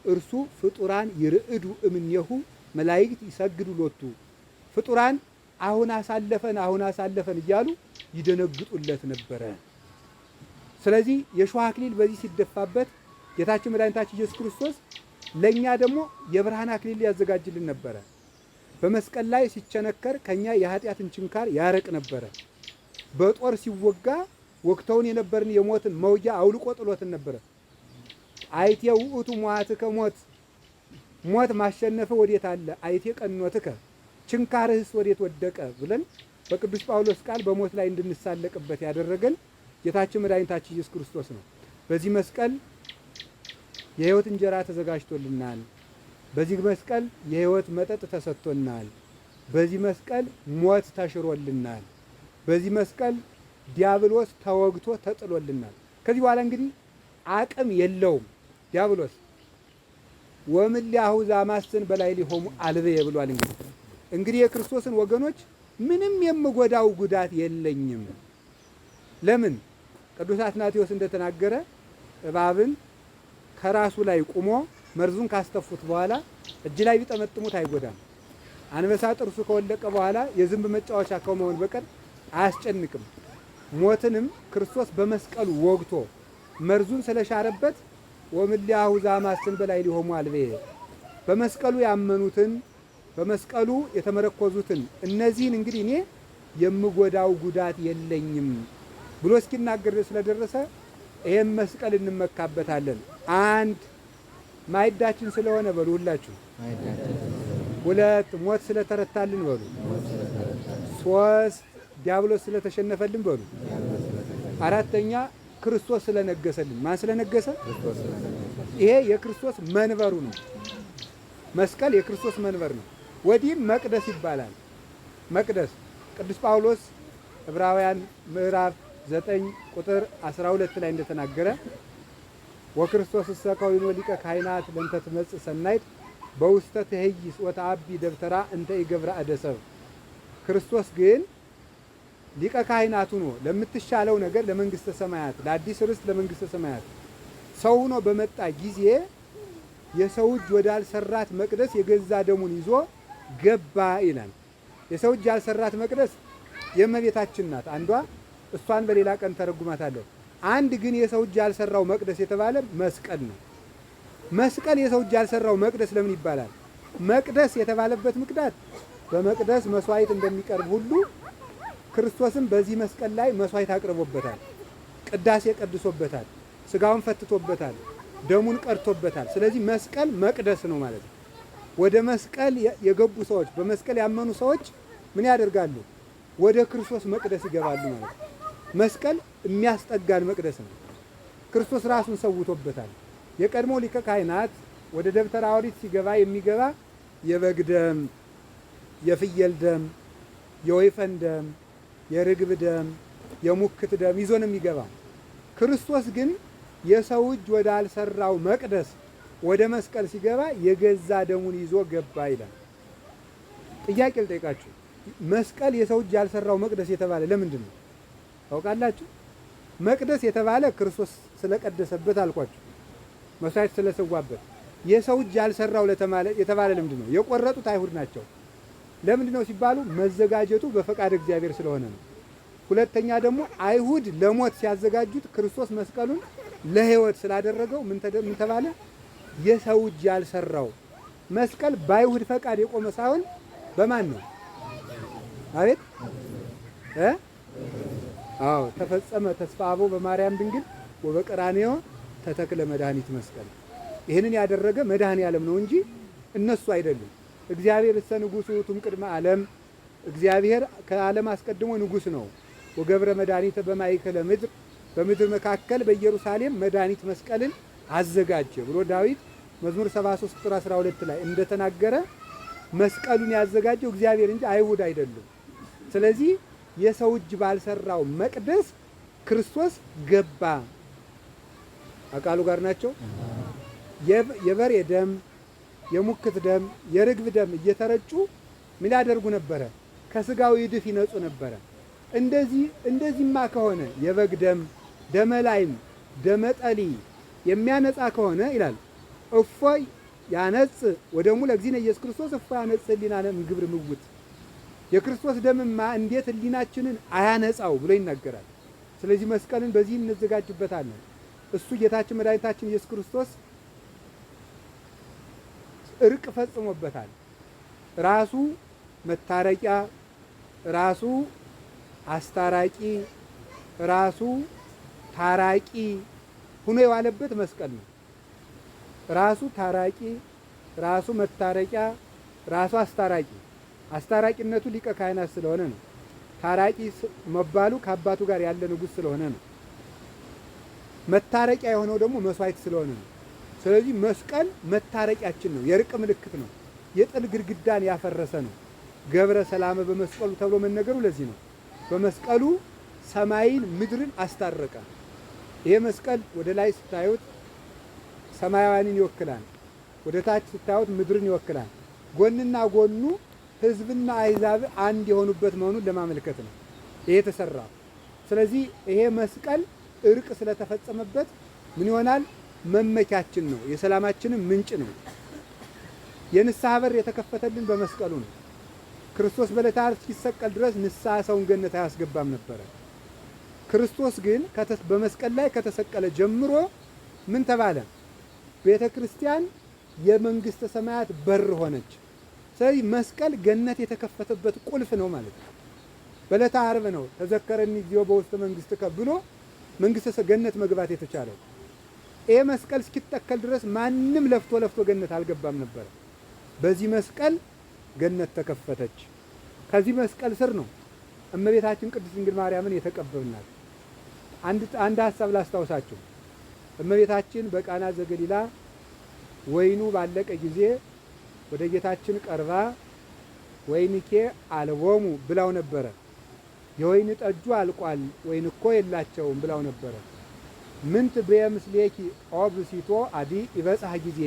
እርሱ ፍጡራን ይርዕዱ እምኔሁ መላእክት ይሰግዱ ሎቱ፣ ፍጡራን አሁን አሳለፈን አሁን አሳለፈን እያሉ ይደነግጡለት ነበረ። ስለዚህ የእሾህ አክሊል በዚህ ሲደፋበት ጌታችን መድኃኒታችን ኢየሱስ ክርስቶስ ለእኛ ደግሞ የብርሃን አክሊል ያዘጋጅልን ነበረ። በመስቀል ላይ ሲቸነከር ከኛ የኃጢአትን ችንካር ያረቅ ነበረ። በጦር ሲወጋ ወቅተውን የነበርን የሞትን መውጊያ አውልቆ ጥሎትን ነበረ። አይቴ ውእቱ ሞዓትከ ሞት፣ ሞት ማሸነፈ ወዴት አለ? አይቴ ቀኖትከ ችንካርህስ ወዴት ወደቀ? ብለን በቅዱስ ጳውሎስ ቃል በሞት ላይ እንድንሳለቅበት ያደረገን ጌታችን መድኃኒታችን ኢየሱስ ክርስቶስ ነው። በዚህ መስቀል የሕይወት እንጀራ ተዘጋጅቶልናል። በዚህ መስቀል የሕይወት መጠጥ ተሰጥቶናል። በዚህ መስቀል ሞት ተሽሮልናል። በዚህ መስቀል ዲያብሎስ ተወግቶ ተጥሎልናል። ከዚህ በኋላ እንግዲህ አቅም የለውም ዲያብሎስ። ወምሊያሁ ዛማስን በላይ ሊሆሙ አልበየ ብሏል። እንግዲህ የክርስቶስን ወገኖች ምንም የምጎዳው ጉዳት የለኝም። ለምን? ቅዱስ አትናቴዎስ እንደተናገረ እባብን ከራሱ ላይ ቁሞ መርዙን ካስተፉት በኋላ እጅ ላይ ቢጠመጥሙት አይጎዳም። አንበሳ ጥርሱ ከወለቀ በኋላ የዝንብ መጫወቻ ከመሆን በቀር አያስጨንቅም። ሞትንም ክርስቶስ በመስቀሉ ወግቶ መርዙን ስለሻረበት ወምሊያሁ ዛማስን በላይ ሊሆሙ አልበየ፣ በመስቀሉ ያመኑትን በመስቀሉ የተመረኮዙትን እነዚህን እንግዲህ እኔ የምጎዳው ጉዳት የለኝም ብሎ እስኪናገር ስለደረሰ ይሄን መስቀል እንመካበታለን። አንድ ማዕዳችን ስለሆነ በሉ ሁላችሁ። ሁለት ሞት ስለተረታልን በሉ። ሶስት ዲያብሎስ ስለተሸነፈልን በሉ። አራተኛ ክርስቶስ ስለነገሰልን። ማን ስለነገሰ? ይሄ የክርስቶስ መንበሩ ነው። መስቀል የክርስቶስ መንበር ነው። ወዲህም መቅደስ ይባላል። መቅደስ ቅዱስ ጳውሎስ ዕብራውያን ምዕራፍ 9 ቁጥር 12 ላይ እንደተናገረ ወክርስቶስ እሰ ከዊኖ ሊቀ ካህናት ለእንተ ትመጽእ ሰናይት በውስተ ትሄይስ ወተአቢ ደብተራ እንተ ኢገብረ አደሰብ። ክርስቶስ ግን ሊቀ ካህናት ሆኖ ለምትሻለው ነገር ለመንግስተ ሰማያት ለአዲስ ርስት ለመንግስተ ሰማያት ሰው ሆኖ በመጣ ጊዜ የሰው እጅ ወዳልሰራት መቅደስ የገዛ ደሙን ይዞ ገባ ይላል። የሰው እጅ ያልሰራት መቅደስ የእመቤታችን ናት። አንዷ እሷን በሌላ ቀን ተረጉማታለሁ። አንድ ግን የሰው እጅ ያልሰራው መቅደስ የተባለ መስቀል ነው። መስቀል የሰው እጅ ያልሰራው መቅደስ ለምን ይባላል? መቅደስ የተባለበት ምክንያት በመቅደስ መስዋዕት እንደሚቀርብ ሁሉ ክርስቶስም በዚህ መስቀል ላይ መስዋዕት አቅርቦበታል። ቅዳሴ ቀድሶበታል። ስጋውን ፈትቶበታል። ደሙን ቀድቶበታል። ስለዚህ መስቀል መቅደስ ነው ማለት ነው። ወደ መስቀል የገቡ ሰዎች በመስቀል ያመኑ ሰዎች ምን ያደርጋሉ? ወደ ክርስቶስ መቅደስ ይገባሉ ማለት ነው። መስቀል የሚያስጠጋን መቅደስ ነው። ክርስቶስ ራሱን ሰውቶበታል። የቀድሞ ሊቀ ካህናት ወደ ደብተራ ኦሪት ሲገባ የሚገባ የበግ ደም፣ የፍየል ደም፣ የወይፈን ደም፣ የርግብ ደም፣ የሙክት ደም ይዞ ነው የሚገባ። ክርስቶስ ግን የሰው እጅ ወዳልሰራው መቅደስ ወደ መስቀል ሲገባ የገዛ ደሙን ይዞ ገባ ይላል። ጥያቄ ልጠይቃችሁ። መስቀል የሰው እጅ ያልሰራው መቅደስ የተባለ ለምንድን ነው ታውቃላችሁ? መቅደስ የተባለ ክርስቶስ ስለቀደሰበት አልኳችሁ፣ መስዋዕት ስለሰዋበት። የሰው እጅ ያልሰራው የተባለ ለምንድን ነው? የቆረጡት አይሁድ ናቸው። ለምንድን ነው ሲባሉ መዘጋጀቱ በፈቃድ እግዚአብሔር ስለሆነ ነው። ሁለተኛ ደግሞ አይሁድ ለሞት ሲያዘጋጁት ክርስቶስ መስቀሉን ለሕይወት ስላደረገው ምን ተባለ? የሰው እጅ ያልሰራው መስቀል በአይሁድ ፈቃድ የቆመ ሳይሆን በማን ነው? አቤት እ አዎ ተፈጸመ ተስፋ አበው በማርያም ድንግል ወበቀራንዮ ተተክለ መድኃኒት መስቀል። ይህንን ያደረገ መድኃኔ ዓለም ነው እንጂ እነሱ አይደሉም። እግዚአብሔር እሰ ንጉሡ ውእቱ እምቅድመ ዓለም፣ እግዚአብሔር ከዓለም አስቀድሞ ንጉሥ ነው። ወገብረ መድኃኒተ በማእከለ ምድር፣ በምድር መካከል በኢየሩሳሌም መድኃኒት መስቀልን አዘጋጀ ብሎ ዳዊት መዝሙር 73 ቁጥር 12 ላይ እንደተናገረ መስቀሉን ያዘጋጀው እግዚአብሔር እንጂ አይሁድ አይደሉም። ስለዚህ የሰው እጅ ባልሰራው መቅደስ ክርስቶስ ገባ። አቃሉ ጋር ናቸው። የበሬ ደም፣ የሙክት ደም፣ የርግብ ደም እየተረጩ ምን ያደርጉ ነበረ? ከስጋዊ እድፍ ይነጹ ነበረ። እንደዚህማ ከሆነ የበግ ደም፣ ደመ ላይም፣ ደመ ጠሊ የሚያነጻ ከሆነ ይላል እፎይ ያነጽ ወደሙ ለእግዚእነ ኢየሱስ ክርስቶስ እፎይ ያነጽ ህሊናነ እምግብር ምውት፣ የክርስቶስ ደምማ እንዴት ህሊናችንን አያነጻው ብሎ ይናገራል። ስለዚህ መስቀልን በዚህ እንዘጋጅበታለን። እሱ ጌታችን መድኃኒታችን ኢየሱስ ክርስቶስ እርቅ ፈጽሞበታል። ራሱ መታረቂያ፣ ራሱ አስታራቂ፣ ራሱ ታራቂ ሁኖ የዋለበት መስቀል ነው። ራሱ ታራቂ፣ ራሱ መታረቂያ፣ ራሱ አስታራቂ። አስታራቂነቱ ሊቀ ካህናት ስለሆነ ነው። ታራቂ መባሉ ከአባቱ ጋር ያለ ንጉሥ ስለሆነ ነው። መታረቂያ የሆነው ደግሞ መስዋዕት ስለሆነ ነው። ስለዚህ መስቀል መታረቂያችን ነው። የእርቅ ምልክት ነው። የጥል ግድግዳን ያፈረሰ ነው። ገብረ ሰላመ በመስቀሉ ተብሎ መነገሩ ለዚህ ነው። በመስቀሉ ሰማይን ምድርን አስታረቀ። ይሄ መስቀል ወደ ላይ ስታዩት ሰማያውያንን ይወክላል። ወደ ታች ስታዩት ምድርን ይወክላል። ጎንና ጎኑ ሕዝብና አሕዛብ አንድ የሆኑበት መሆኑን ለማመልከት ነው ይሄ የተሰራ። ስለዚህ ይሄ መስቀል እርቅ ስለተፈጸመበት ምን ይሆናል? መመኪያችን ነው። የሰላማችንም ምንጭ ነው። የንስሐ በር የተከፈተልን በመስቀሉ ነው። ክርስቶስ በዕለተ ዓርብ እስኪሰቀል ድረስ ንስሐ ሰውን ገነት አያስገባም ነበረ። ክርስቶስ ግን በመስቀል ላይ ከተሰቀለ ጀምሮ ምን ተባለ? ቤተ ክርስቲያን የመንግስተ ሰማያት በር ሆነች። ስለዚህ መስቀል ገነት የተከፈተበት ቁልፍ ነው ማለት ነው። በዕለተ ዓርብ ነው ተዘከረኒ እግዚኦ በውስተ መንግስትከ ብሎ መንግስተ ገነት መግባት የተቻለው። ይሄ መስቀል እስኪተከል ድረስ ማንም ለፍቶ ለፍቶ ገነት አልገባም ነበረ። በዚህ መስቀል ገነት ተከፈተች። ከዚህ መስቀል ስር ነው እመቤታችን ቅድስት ድንግል ማርያምን የተቀበልናት። አንድ ሀሳብ ላስታውሳችሁ። እመቤታችን በቃና ዘገሊላ ወይኑ ባለቀ ጊዜ ወደ ጌታችን ቀርባ ወይንኬ አልቦሙ ብላው ነበረ። የወይን ጠጁ አልቋል፣ ወይን እኮ የላቸውም ብላው ነበረ። ምንት ብየ ምስሌኪ ኦ ብእሲቶ አዲ ይበጽሐ ጊዜ፣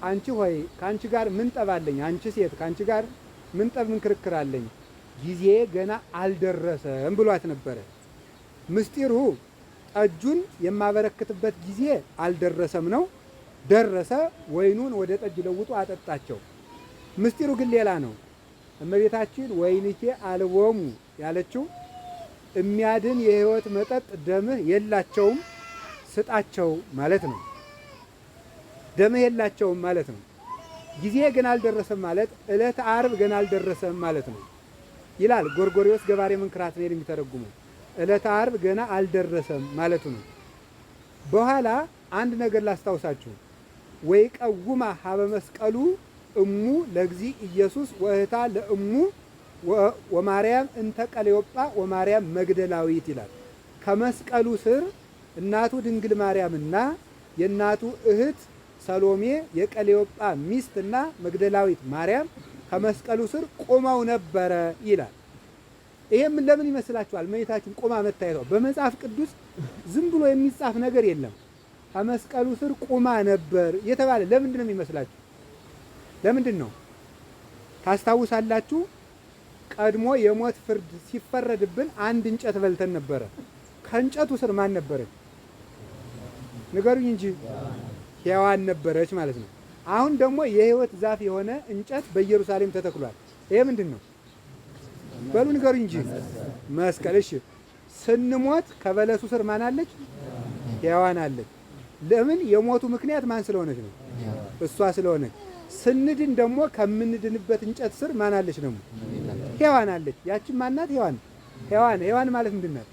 አንቺ ሆይ ከአንቺ ጋር ምን ጠብ አለኝ? አንቺ ሴት ከአንቺ ጋር ምን ጠብ ምን ክርክር አለኝ? ጊዜ ገና አልደረሰም ብሏት ነበረ። ምስጢሩ ጠጁን የማበረክትበት ጊዜ አልደረሰም ነው። ደረሰ፣ ወይኑን ወደ ጠጅ ለውጦ አጠጣቸው። ምስጢሩ ግን ሌላ ነው። እመቤታችን ወይንኬ አልቦሙ ያለችው የሚያድን የሕይወት መጠጥ ደምህ የላቸውም ስጣቸው ማለት ነው። ደምህ የላቸውም ማለት ነው። ጊዜ ገና አልደረሰም ማለት ዕለተ ዓርብ ገና አልደረሰም ማለት ነው ይላል ጎርጎርዮስ ገባሬ መንክራት ነው የሚተረጉመው። ዕለተ ዓርብ ገና አልደረሰም ማለቱ ነው። በኋላ አንድ ነገር ላስታውሳችሁ። ወይ ቀውማ ሀበ መስቀሉ እሙ ለግዚ ኢየሱስ ወእህታ ለእሙ ወማርያም እንተ ቀለዮጳ ወማርያም መግደላዊት ይላል። ከመስቀሉ ስር እናቱ ድንግል ማርያምና የእናቱ እህት ሰሎሜ የቀለዮጳ ሚስትና መግደላዊት ማርያም ከመስቀሉ ስር ቆመው ነበረ ይላል። ይሄም ለምን ይመስላችኋል? እመቤታችን ቆማ መታየቷ በመጽሐፍ ቅዱስ ዝም ብሎ የሚጻፍ ነገር የለም። ከመስቀሉ ስር ቆማ ነበር የተባለ ለምንድን ነው የሚመስላችሁ? ለምንድን ነው ታስታውሳላችሁ? ቀድሞ የሞት ፍርድ ሲፈረድብን አንድ እንጨት በልተን ነበረ። ከእንጨቱ ስር ማን ነበረች? ንገሩኝ እንጂ። ሔዋን ነበረች ማለት ነው። አሁን ደግሞ የሕይወት ዛፍ የሆነ እንጨት በኢየሩሳሌም ተተክሏል። ይሄ ምንድን ነው? በሉ ንገሩኝ እንጂ። መስቀል። እሺ፣ ስንሞት ከበለሱ ስር ማን አለች? ሔዋን አለች። ለምን? የሞቱ ምክንያት ማን ስለሆነች ነው? እሷ ስለሆነች። ስንድን ደግሞ ከምንድንበት እንጨት ስር ማን አለች ደግሞ? ሔዋን አለች። ያችን ማናት? ሔዋን። ሔዋን ሔዋን ማለት ምንድን ናት?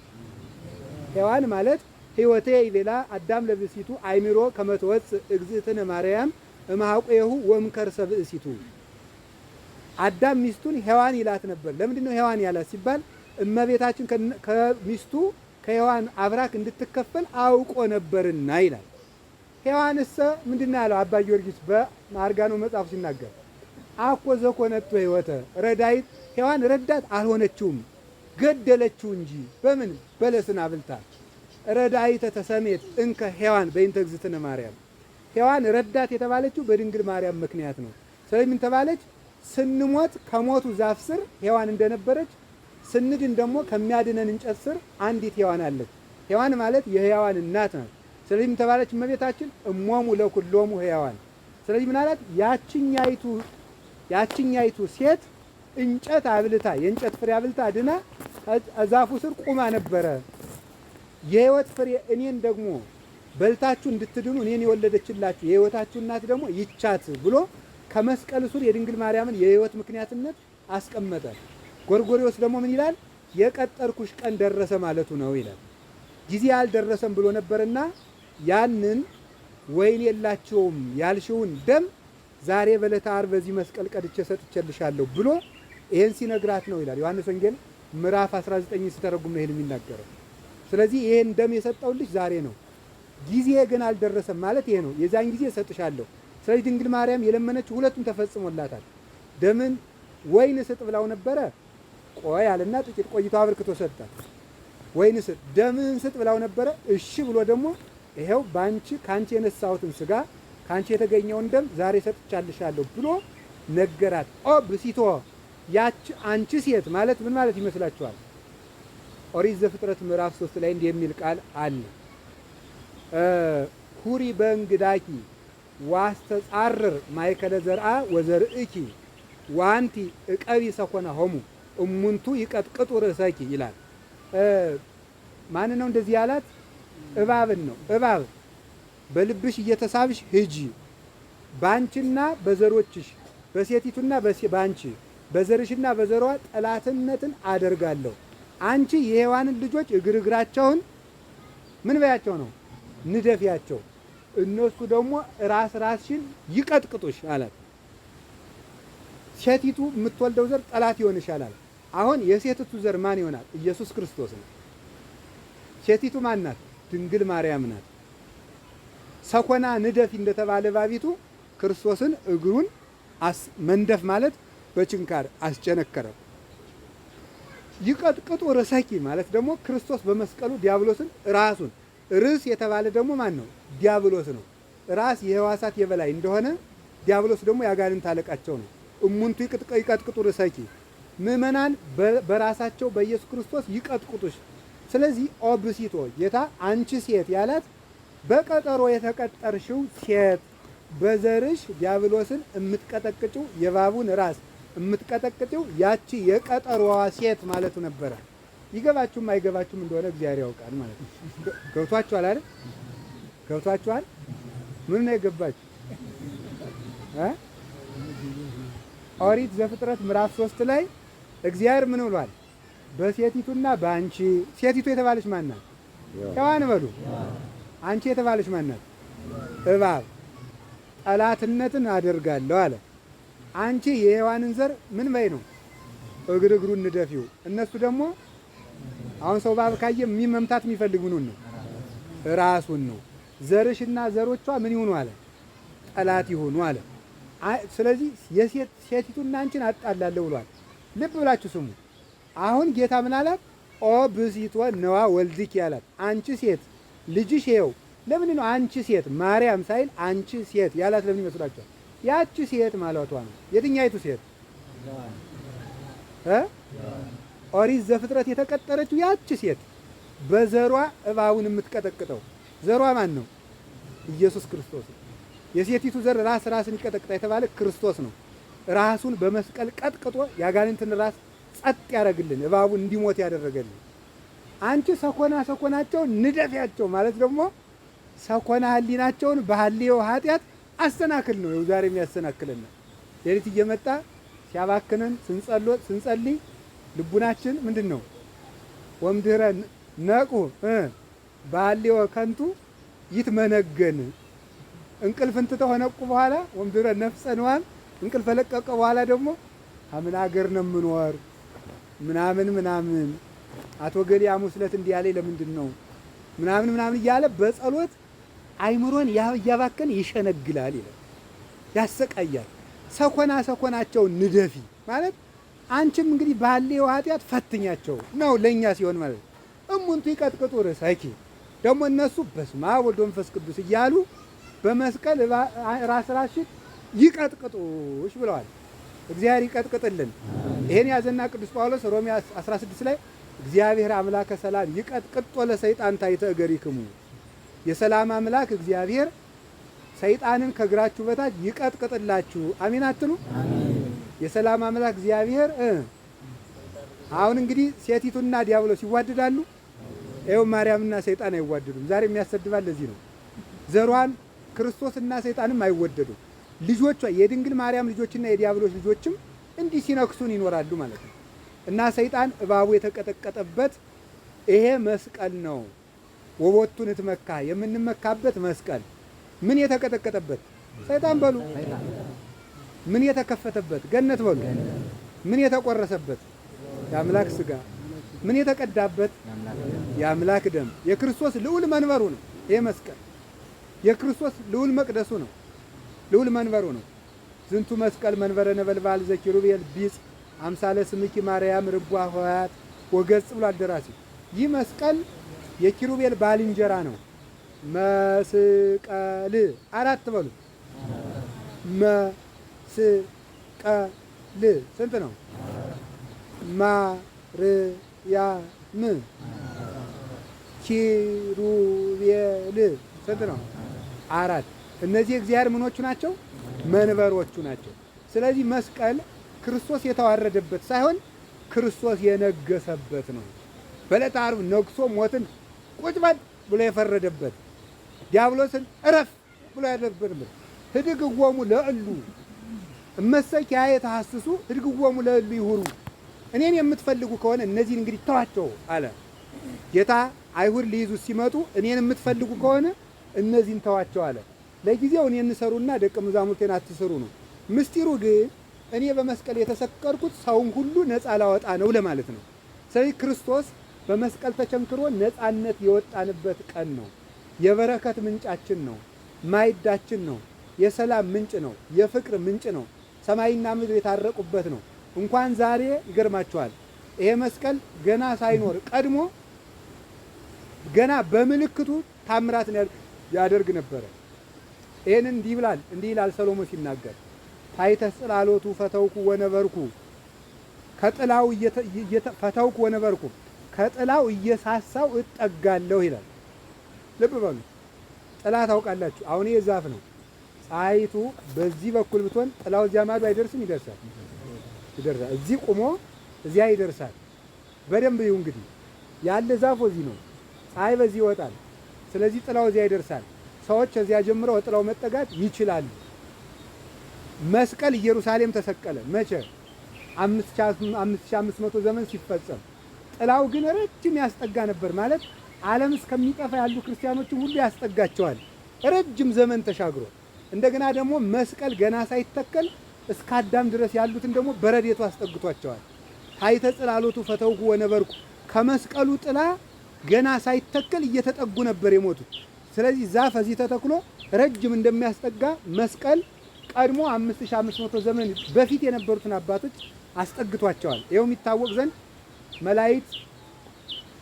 ሔዋን ማለት ሕይወቴ ይቤላ አዳም ለብእሲቱ አይሚሮ ከመትወፅእ እግዝእትነ ማርያም እምሐቆሁ ወእምከርሰ ብእሲቱ። አዳም ሚስቱን ሔዋን ይላት ነበር። ለምንድን ነው ሔዋን ያላት ሲባል እመቤታችን ከሚስቱ ከሔዋን አብራክ እንድትከፈል አውቆ ነበርና ይላል። ሔዋንሰ ምንድን ነው ያለው አባ ጊዮርጊስ በማርጋኖ መጽሐፉ ሲናገር አኮ ዘኮነቶ ሕይወተ ረዳይት፣ ሔዋን ረዳት አልሆነችውም ገደለችው እንጂ። በምን? በለስን አብልታ። ረዳይተ ተሰሜት እንከ ሔዋን በእንተ እግዝእትነ ማርያም። ሔዋን ረዳት የተባለችው በድንግል ማርያም ምክንያት ነው። ስለዚህ ምን ተባለች? ስንሞት ከሞቱ ዛፍ ስር ሔዋን እንደነበረች ስንድን ደግሞ ከሚያድነን እንጨት ስር አንዲት ሔዋን አለች። ሔዋን ማለት የሕያዋን እናት ናት። ስለዚህ ምን ተባለች እመቤታችን? እሞሙ ለኩሎሙ ሕያዋን። ስለዚህ ምን አላት? ያችኛይቱ ሴት እንጨት አብልታ የእንጨት ፍሬ አብልታ ድና ዛፉ ስር ቁማ ነበረ። የሕይወት ፍሬ እኔን ደግሞ በልታችሁ እንድትድኑ እኔን የወለደችላችሁ የሕይወታችሁ እናት ደግሞ ይቻት ብሎ ከመስቀል ስር የድንግል ማርያምን የሕይወት ምክንያትነት አስቀመጠ። ጎርጎርዮስ ደግሞ ምን ይላል? የቀጠርኩሽ ቀን ደረሰ ማለቱ ነው ይላል። ጊዜ አልደረሰም ብሎ ነበርና ያንን ወይን የላቸውም ያልሽውን ደም ዛሬ በዕለተ ዓርብ በዚህ መስቀል ቀድቼ ሰጥቼልሻለሁ ብሎ ይሄን ሲነግራት ነው ይላል። ዮሐንስ ወንጌል ምዕራፍ 19 ሲተረጉም ነው ይሄን የሚናገረው። ስለዚህ ይሄን ደም የሰጠውልሽ ዛሬ ነው፣ ጊዜ ግን አልደረሰም ማለት ይሄ ነው። የዛን ጊዜ እሰጥሻለሁ። ስለዚህ ድንግል ማርያም የለመነችው ሁለቱም ተፈጽሞላታል። ደምን ወይን ስጥ ብላው ነበረ። ቆይ አለና ጥቂት ቆይቶ አብርክቶ ሰጣት። ወይን ስጥ፣ ደምህን ስጥ ብላው ነበረ። እሺ ብሎ ደግሞ ይሄው ባንቺ ካንቺ የነሳሁትን ስጋ ካንቺ የተገኘውን ደም ዛሬ ሰጥቻልሻለሁ ብሎ ነገራት። ኦ ብእሲቶ ያች አንቺ ሴት ማለት ምን ማለት ይመስላችኋል? ኦሪት ዘፍጥረት ምዕራፍ 3 ላይ እንዲህ የሚል ቃል አለ። ሁሪ በእንግዳኪ ዋስተጻርር ማእከለ ዘርአ ወዘርእኪ ወአንቲ ዕቀቢ ሰኮናሆሙ እሙንቱ ይቀጥቅጡ ርእሰኪ ይላል። ማን ነው እንደዚህ ያላት? እባብን ነው። እባብ በልብሽ እየተሳብሽ ሂጂ፣ ባንቺና በዘሮችሽ በሴቲቱና ባንቺ በዘርሽና በዘሯ ጠላትነትን አደርጋለሁ። አንቺ የሔዋንን ልጆች እግር እግራቸውን ምን በያቸው ነው ንደፊያቸው፣ እነሱ ደግሞ ራስ ራስሽን ይቀጥቅጡሽ አላት። ሴቲቱ የምትወልደው ዘር ጠላት ይሆንሻል አላት። አሁን የሴቲቱ ዘር ማን ይሆናል? ኢየሱስ ክርስቶስ ነው። ሴቲቱ ማን ናት? ድንግል ማርያም ናት። ሰኮና ንደፊ እንደተባለ ባቢቱ ክርስቶስን እግሩን መንደፍ ማለት በችንካር አስቸነከረው። ይቀጥቅጡ ርእሰኪ ማለት ደግሞ ክርስቶስ በመስቀሉ ዲያብሎስን ራሱን ርዕስ የተባለ ደግሞ ማን ነው? ዲያብሎስ ነው። ራስ የሕዋሳት የበላይ እንደሆነ ዲያብሎስ ደግሞ የአጋንንት አለቃቸው ነው። እሙንቱ ይቀጥቅጡ ርእሰኪ፣ ምእመናን በራሳቸው በኢየሱስ ክርስቶስ ይቀጥቅጡሽ። ስለዚህ ኦ ብእሲቶ ጌታ አንቺ ሴት ያላት በቀጠሮ የተቀጠርሽው ሴት በዘርሽ ዲያብሎስን የምትቀጠቅጭው የእባቡን ራስ የምትቀጠቅጭው ያቺ የቀጠሮዋ ሴት ማለቱ ነበረ። ይገባችሁም አይገባችሁም እንደሆነ እግዚአብሔር ያውቃል ማለት ነው። ገብቷችኋል አይደል? ገብቷችኋል? ምን ነው የገባችሁ? ኦሪት ዘፍጥረት ምዕራፍ 3 ላይ እግዚአብሔር ምን ብሏል? በሴቲቱና በአንቺ። ሴቲቱ የተባለች ማን ናት? ሔዋን በሉ። አንቺ የተባለች ማን ናት? እባብ። ጠላትነትን አደርጋለሁ አለ። አንቺ የሔዋንን ዘር ምን በይ ነው? እግር እግሩን ንደፊው። እነሱ ደግሞ አሁን ሰው እባብ ካየ መምታት የሚፈልግ ምኑን ነው? ራሱን ነው። ዘርሽና ዘሮቿ ምን ይሁኑ አለ? ጠላት ይሁኑ አለ። ስለዚህ ሴቲቱና አንቺን አጣላለሁ ብሏል። ልብ ብላችሁ ስሙ። አሁን ጌታ ምን አላት? ኦ ብእሲቶ ነዋ ወልድኪ ያላት አንቺ ሴት ልጅሽ ይኸው። ለምንድን ነው አንቺ ሴት ማርያም ሳይል አንቺ ሴት ያላት? ለምን ይመስላችኋል? ያቺ ሴት ማለቷ ነው። የትኛይቱ ሴት? ኦሪት ዘፍጥረት የተቀጠረችው ያቺ ሴት በዘሯ እባቡን የምትቀጠቅጠው ዘሯ ማን ነው? ኢየሱስ ክርስቶስ ነው። የሴቲቱ ዘር ራስ ራስን ይቀጠቅጣ የተባለ ክርስቶስ ነው። ራሱን በመስቀል ቀጥቅጦ ያጋንንትን ራስ ጸጥ ያደረግልን እባቡን እንዲሞት ያደረገልን። አንቺ ሰኮና ሰኮናቸውን ንደፊያቸው ማለት ደግሞ ሰኮና ህሊናቸውን በህሊዮ ኃጢአት አሰናክል ነው። ዛሬ የሚያሰናክልን ሌሊት እየመጣ ሲያባክነን ስንጸልይ ልቡናችን ምንድን ነው? ወምድህረ ነቁ በህሊዮ ከንቱ ይትመነገን። እንቅልፍን ትተው ነቁ በኋላ ወምድህረ ነፍሰ ንዋም እንቅልፍ ለቀቀ በኋላ ደግሞ ከምን አገር ነው የምኖር ምናምን ምናምን አቶ ገሌ ሐሙስ ዕለት እንዲህ ያለኝ ለምንድን ነው ምናምን ምናምን እያለ በጸሎት አይምሮን እያባከን ይሸነግላል ይላል፣ ያሰቃያል። ሰኮና ሰኮናቸው ንደፊ ማለት አንቺም እንግዲህ ባለው ኃጢአት ፈትኛቸው ነው ለኛ ሲሆን ማለት ነው። እሙንቱ ይቀጥቅጡ ርእሰኪ ደግሞ እነሱ በስመ አብ ወወልድ ወመንፈስ ቅዱስ እያሉ በመስቀል ራስ ራስሽን ይቀጥቅጡሽ ብለዋል። እግዚአብሔር ይቀጥቅጥልን። ይሄን ያዘና ቅዱስ ጳውሎስ ሮሜ 16 ላይ እግዚአብሔር አምላከ ሰላም ይቀጥቅጦ ለሰይጣን ታሕተ እገሪክሙ፣ የሰላም አምላክ እግዚአብሔር ሰይጣንን ከእግራችሁ በታች ይቀጥቅጥላችሁ። አሜን አትሉ? የሰላም አምላክ እግዚአብሔር አሁን እንግዲህ ሴቲቱና ዲያብሎስ ይዋደዳሉ? ይኸው ማርያምና ሰይጣን አይዋደዱም። ዛሬ የሚያሰድባል ለዚህ ነው። ዘሯን ክርስቶስና ሰይጣንም አይወደዱም። ልጆቿ የድንግል ማርያም ልጆችና የዲያብሎስ ልጆችም እንዲህ ሲነክሱን ይኖራሉ ማለት ነው። እና ሰይጣን እባቡ የተቀጠቀጠበት ይሄ መስቀል ነው። ወቦቱ ንትመካ የምንመካበት መስቀል ምን የተቀጠቀጠበት ሰይጣን በሉ፣ ምን የተከፈተበት ገነት በሉ፣ ምን የተቆረሰበት የአምላክ ስጋ፣ ምን የተቀዳበት የአምላክ ደም። የክርስቶስ ልዑል መንበሩ ነው ይሄ መስቀል። የክርስቶስ ልዑል መቅደሱ ነው፣ ልዑል መንበሩ ነው። ዝንቱ መስቀል መንበረ ነበልባል ዘኪሩቤል ቢጽ አምሳለ ስምኪ ማርያም ርጓ ሆያት ወገጽ ብሏል ደራሲው። ይህ መስቀል የኪሩቤል ባልንጀራ ነው። መስቀል አራት በሉ። መስቀል ስንት ነው? ማርያም ኪሩቤል ስንት ነው? አራት። እነዚህ እግዚአብሔር ምኖቹ ናቸው? መንበሮቹ ናቸው። ስለዚህ መስቀል ክርስቶስ የተዋረደበት ሳይሆን ክርስቶስ የነገሰበት ነው። በዕለተ ዓርብ ነግሶ ሞትን ቁጭ በል ብሎ የፈረደበት፣ ዲያብሎስን እረፍ ብሎ ያደረበት። ህድግዎሙ ለእሉ እመሰኪያ የተሐስሱ ህድግዎሙ ለእሉ ይሁሩ፣ እኔን የምትፈልጉ ከሆነ እነዚህን እንግዲህ ተዋቸው አለ ጌታ። አይሁድ ሊይዙ ሲመጡ እኔን የምትፈልጉ ከሆነ እነዚህን ተዋቸው አለ። ለጊዜው እኔን እንሰሩና ደቀ መዛሙርቴን አትስሩ ነው። ምስጢሩ ግን እኔ በመስቀል የተሰቀልኩት ሰውን ሁሉ ነፃ ላወጣ ነው ለማለት ነው። ስለዚህ ክርስቶስ በመስቀል ተቸንክሮ ነፃነት የወጣንበት ቀን ነው። የበረከት ምንጫችን ነው። ማዕዳችን ነው። የሰላም ምንጭ ነው። የፍቅር ምንጭ ነው። ሰማይና ምድር የታረቁበት ነው። እንኳን ዛሬ ይገርማችኋል። ይሄ መስቀል ገና ሳይኖር ቀድሞ ገና በምልክቱ ታምራትን ያደርግ ነበረ። ይሄን እንዲህ ይላል እንዲህ ይላል ሰሎሞን ሲናገር ታሕተ ጽላሎቱ ፈተውኩ ወነበርኩ ከጥላው ፈተውኩ ወነበርኩ ከጥላው እየሳሳው እጠጋለሁ ይላል። ልብ በሉ። ጥላ ታውቃላችሁ። አሁን ይሄ ዛፍ ነው። ፀሐይቱ በዚህ በኩል ብትሆን ጥላው እዚያ ማዶ አይደርስም? ይደርሳል፣ ይደርሳል። እዚህ ቆሞ እዚያ ይደርሳል። በደንብ ይሁ እንግዲህ ያለ ዛፍ እዚህ ነው። ፀሐይ በዚህ ይወጣል። ስለዚህ ጥላው እዚያ ይደርሳል። ሰዎች እዚያ ጀምረው ጥላው መጠጋት ይችላሉ። መስቀል ኢየሩሳሌም ተሰቀለ። መቼ? 5500 ዘመን ሲፈጸም። ጥላው ግን ረጅም ያስጠጋ ነበር። ማለት ዓለም እስከሚጠፋ ያሉ ክርስቲያኖችን ሁሉ ያስጠጋቸዋል። ረጅም ዘመን ተሻግሮ እንደገና ደግሞ መስቀል ገና ሳይተከል እስከ አዳም ድረስ ያሉትን ደግሞ በረድኤቱ አስጠግቷቸዋል። ታሕተ ጽላሎቱ ፈተውኩ ወነበርኩ ከመስቀሉ ጥላ ገና ሳይተከል እየተጠጉ ነበር የሞቱት። ስለዚህ ዛፍ እዚህ ተተክሎ ረጅም እንደሚያስጠጋ መስቀል ቀድሞ 5500 ዘመን በፊት የነበሩትን አባቶች አስጠግቷቸዋል። ይኸው የሚታወቅ ዘንድ መላእክት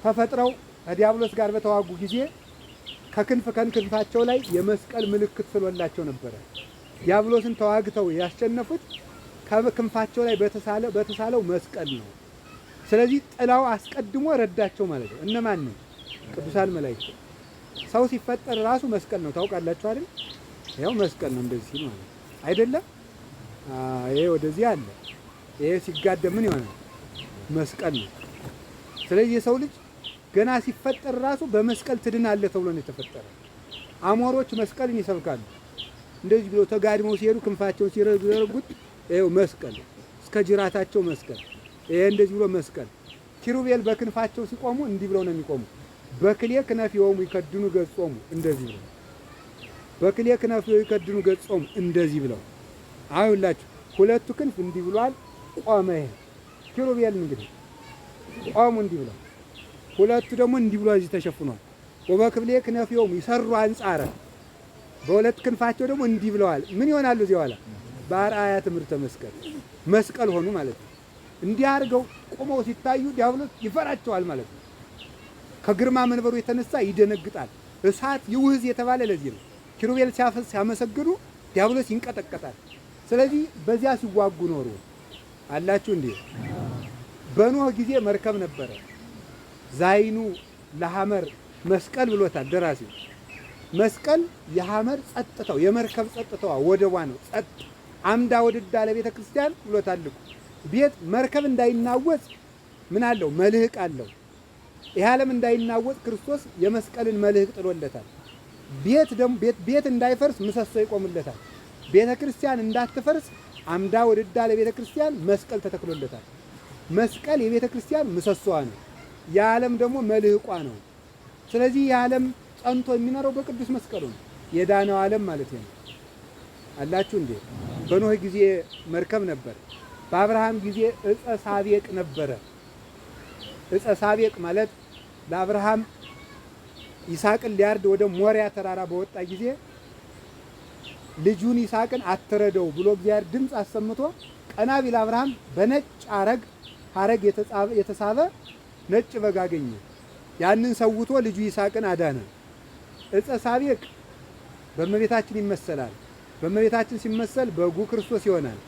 ተፈጥረው ከዲያብሎስ ጋር በተዋጉ ጊዜ ከክንፍ ከክንፋቸው ላይ የመስቀል ምልክት ስሎላቸው ነበረ። ዲያብሎስን ተዋግተው ያሸነፉት ከክንፋቸው ላይ በተሳለው መስቀል ነው። ስለዚህ ጥላው አስቀድሞ ረዳቸው ማለት ነው። እነማን ነው? ቅዱሳን መላእክት። ሰው ሲፈጠር ራሱ መስቀል ነው። ታውቃላችሁ አይደል? ያው መስቀል ነው እንደዚህ ሲል ማለት አይደለም። ይሄ ወደዚህ አለ። ይሄ ሲጋደም ምን ይሆናል? መስቀል ነው። ስለዚህ የሰው ልጅ ገና ሲፈጠር ራሱ በመስቀል ትድናለህ ተብሎ ነው የተፈጠረ። አሞሮች መስቀልን ይሰብካሉ። እንደዚህ ብሎ ተጋድመው ሲሄዱ ክንፋቸውን ሲዘረጉት ይኸው መስቀል እስከ ጅራታቸው መስቀል፣ ይሄ እንደዚህ ብሎ መስቀል። ኪሩቤል በክንፋቸው ሲቆሙ እንዲህ ብለው ነው የሚቆሙ። በክሌ ክነፊሆሙ ይከድኑ ገጾሙ እንደዚህ ብለው፣ በክሌ ክነፊሆሙ ይከድኑ ገጾሙ እንደዚህ ብለው። አሁንላችሁ ሁለቱ ክንፍ እንዲህ ብሏል፣ ቆመ። ይሄ ኪሩቤል እንግዲህ ቆሙ እንዲህ ብለው፣ ሁለቱ ደግሞ እንዲህ ብሎ እዚህ ተሸፍኗል። ወበክፍሌ ክነፊሆሙ ይሰሩ አንጻረ በሁለት ክንፋቸው ደግሞ እንዲህ ብለዋል። ምን ይሆናሉ? እዚህ ኋላ በአርአያ ትምህርተ መስቀል መስቀል ሆኑ ማለት ነው። እንዲህ አድርገው ቆመው ሲታዩ ዲያብሎስ ይፈራቸዋል ማለት ነው። ከግርማ መንበሩ የተነሳ ይደነግጣል። እሳት ይውህዝ የተባለ ለዚህ ነው። ኪሩቤል ሲያመሰግኑ ዲያብሎስ ይንቀጠቀጣል። ስለዚህ በዚያ ሲዋጉ ኖሩ። አላችሁ እንዴ? በኖህ ጊዜ መርከብ ነበረ። ዛይኑ ለሐመር መስቀል ብሎታል ደራሲው። መስቀል የሐመር ጸጥታው የመርከብ ጸጥታዋ ወደቧ ነው። ጸጥ አምዳ ወድዳ ለቤተ ክርስቲያን ብሎታል ልቁ። ቤት መርከብ እንዳይናወጽ ምን አለው? መልህቅ አለው። ይህ ዓለም እንዳይናወጽ ክርስቶስ የመስቀልን መልህቅ ጥሎለታል። ቤት ደግሞ ቤት እንዳይፈርስ ምሰሶ ይቆምለታል። ቤተ ክርስቲያን እንዳትፈርስ አምዳ ወድዳ ለቤተ ክርስቲያን መስቀል ተተክሎለታል። መስቀል የቤተ ክርስቲያን ምሰሶዋ ነው። የዓለም ደግሞ መልህቋ ነው። ስለዚህ የዓለም ጸንቶ የሚኖረው በቅዱስ መስቀሉ ነው። የዳነው ዓለም ማለት ነው። አላችሁ እንዴ? በኖህ ጊዜ መርከብ ነበር። በአብርሃም ጊዜ ዕፀ ሳቤቅ ነበረ። ዕፀ ሳቤቅ ማለት ለአብርሃም ይስሐቅን ሊያርድ ወደ ሞሪያ ተራራ በወጣ ጊዜ ልጁን ይስሐቅን አትረደው ብሎ እግዚአብሔር ድምፅ አሰምቶ ቀና ቢል አብርሃም በነጭ አረግ ሐረግ የተሳበ ነጭ በግ አገኘ። ያንን ሰውቶ ልጁ ይስሐቅን አዳነ። ዕፀ ሳቤቅ በእመቤታችን ይመሰላል። በእመቤታችን ሲመሰል በጉ ክርስቶስ ይሆናል።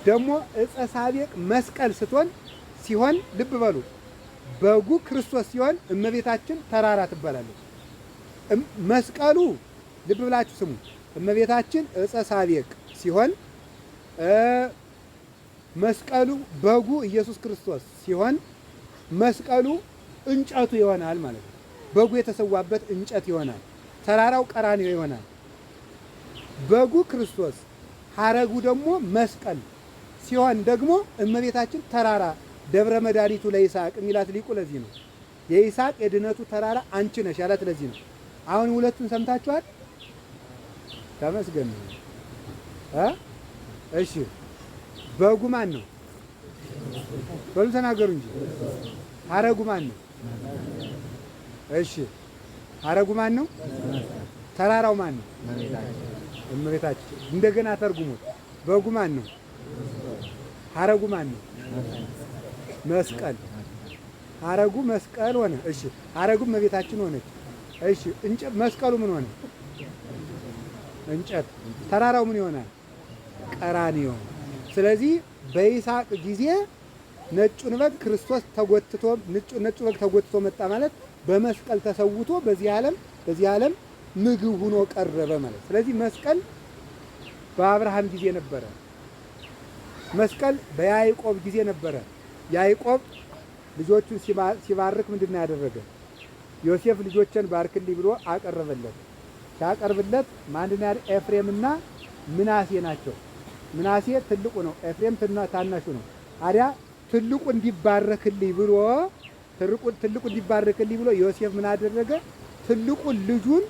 ደግሞ ዕፀ ሳቤቅ መስቀል ስትሆን ሲሆን ልብ በሉ፣ በጉ ክርስቶስ ሲሆን እመቤታችን ተራራ ትባላለች። መስቀሉ ልብ ብላችሁ ስሙ። እመቤታችን ዕፀ ሳቤቅ ሲሆን መስቀሉ በጉ ኢየሱስ ክርስቶስ ሲሆን መስቀሉ እንጨቱ ይሆናል ማለት ነው። በጉ የተሰዋበት እንጨት ይሆናል። ተራራው ቀራንዮ ይሆናል። በጉ ክርስቶስ ሐረጉ ደግሞ መስቀል ሲሆን ደግሞ እመቤታችን ተራራ ደብረ መድኃኒቱ ለይስሐቅ የሚላት ሊቁ ለዚህ ነው። የይስሐቅ የድነቱ ተራራ አንቺ ነሽ ያላት ለዚህ ነው። አሁን ሁለቱን ሰምታችኋል። ተመስገን ነው። እሺ በጉ ማን ነው? በሉ ተናገሩ እንጂ። ሐረጉ ማን ነው? እሺ ሐረጉ ማን ነው? ተራራው ማን ነው? እመቤታችን። እንደገና ተርጉሙት። በጉ ማን ነው? ሐረጉ ማን ነው? መስቀል። ሐረጉ መስቀል ሆነ። እሺ ሐረጉ እመቤታችን ሆነች። እሺ እንጨት መስቀሉ ምን ሆነ? እንጨት። ተራራው ምን ይሆናል? ቀራንዮ። ስለዚህ በይስሐቅ ጊዜ ነጩን በግ ክርስቶስ ተጎትቶ ነጩ በግ ተጎትቶ መጣ ማለት በመስቀል ተሰውቶ በዚህ ዓለም ምግብ ሆኖ ቀረበ ማለት። ስለዚህ መስቀል በአብርሃም ጊዜ ነበረ። መስቀል በያዕቆብ ጊዜ ነበረ። ያዕቆብ ልጆቹን ሲባርክ ምንድን ነው ያደረገ? ዮሴፍ ልጆችን ባርክልኝ ብሎ አቀረበለት። ሲያቀርብለት ማንድን ያደ ኤፍሬምና ምናሴ ናቸው። ምናሴ ትልቁ ነው፣ ኤፍሬም ታናሹ ነው። ታዲያ ትልቁ እንዲባረክልኝ ብሎ ትልቁ እንዲባረክልኝ ብሎ ዮሴፍ ምን አደረገ? ትልቁን ልጁን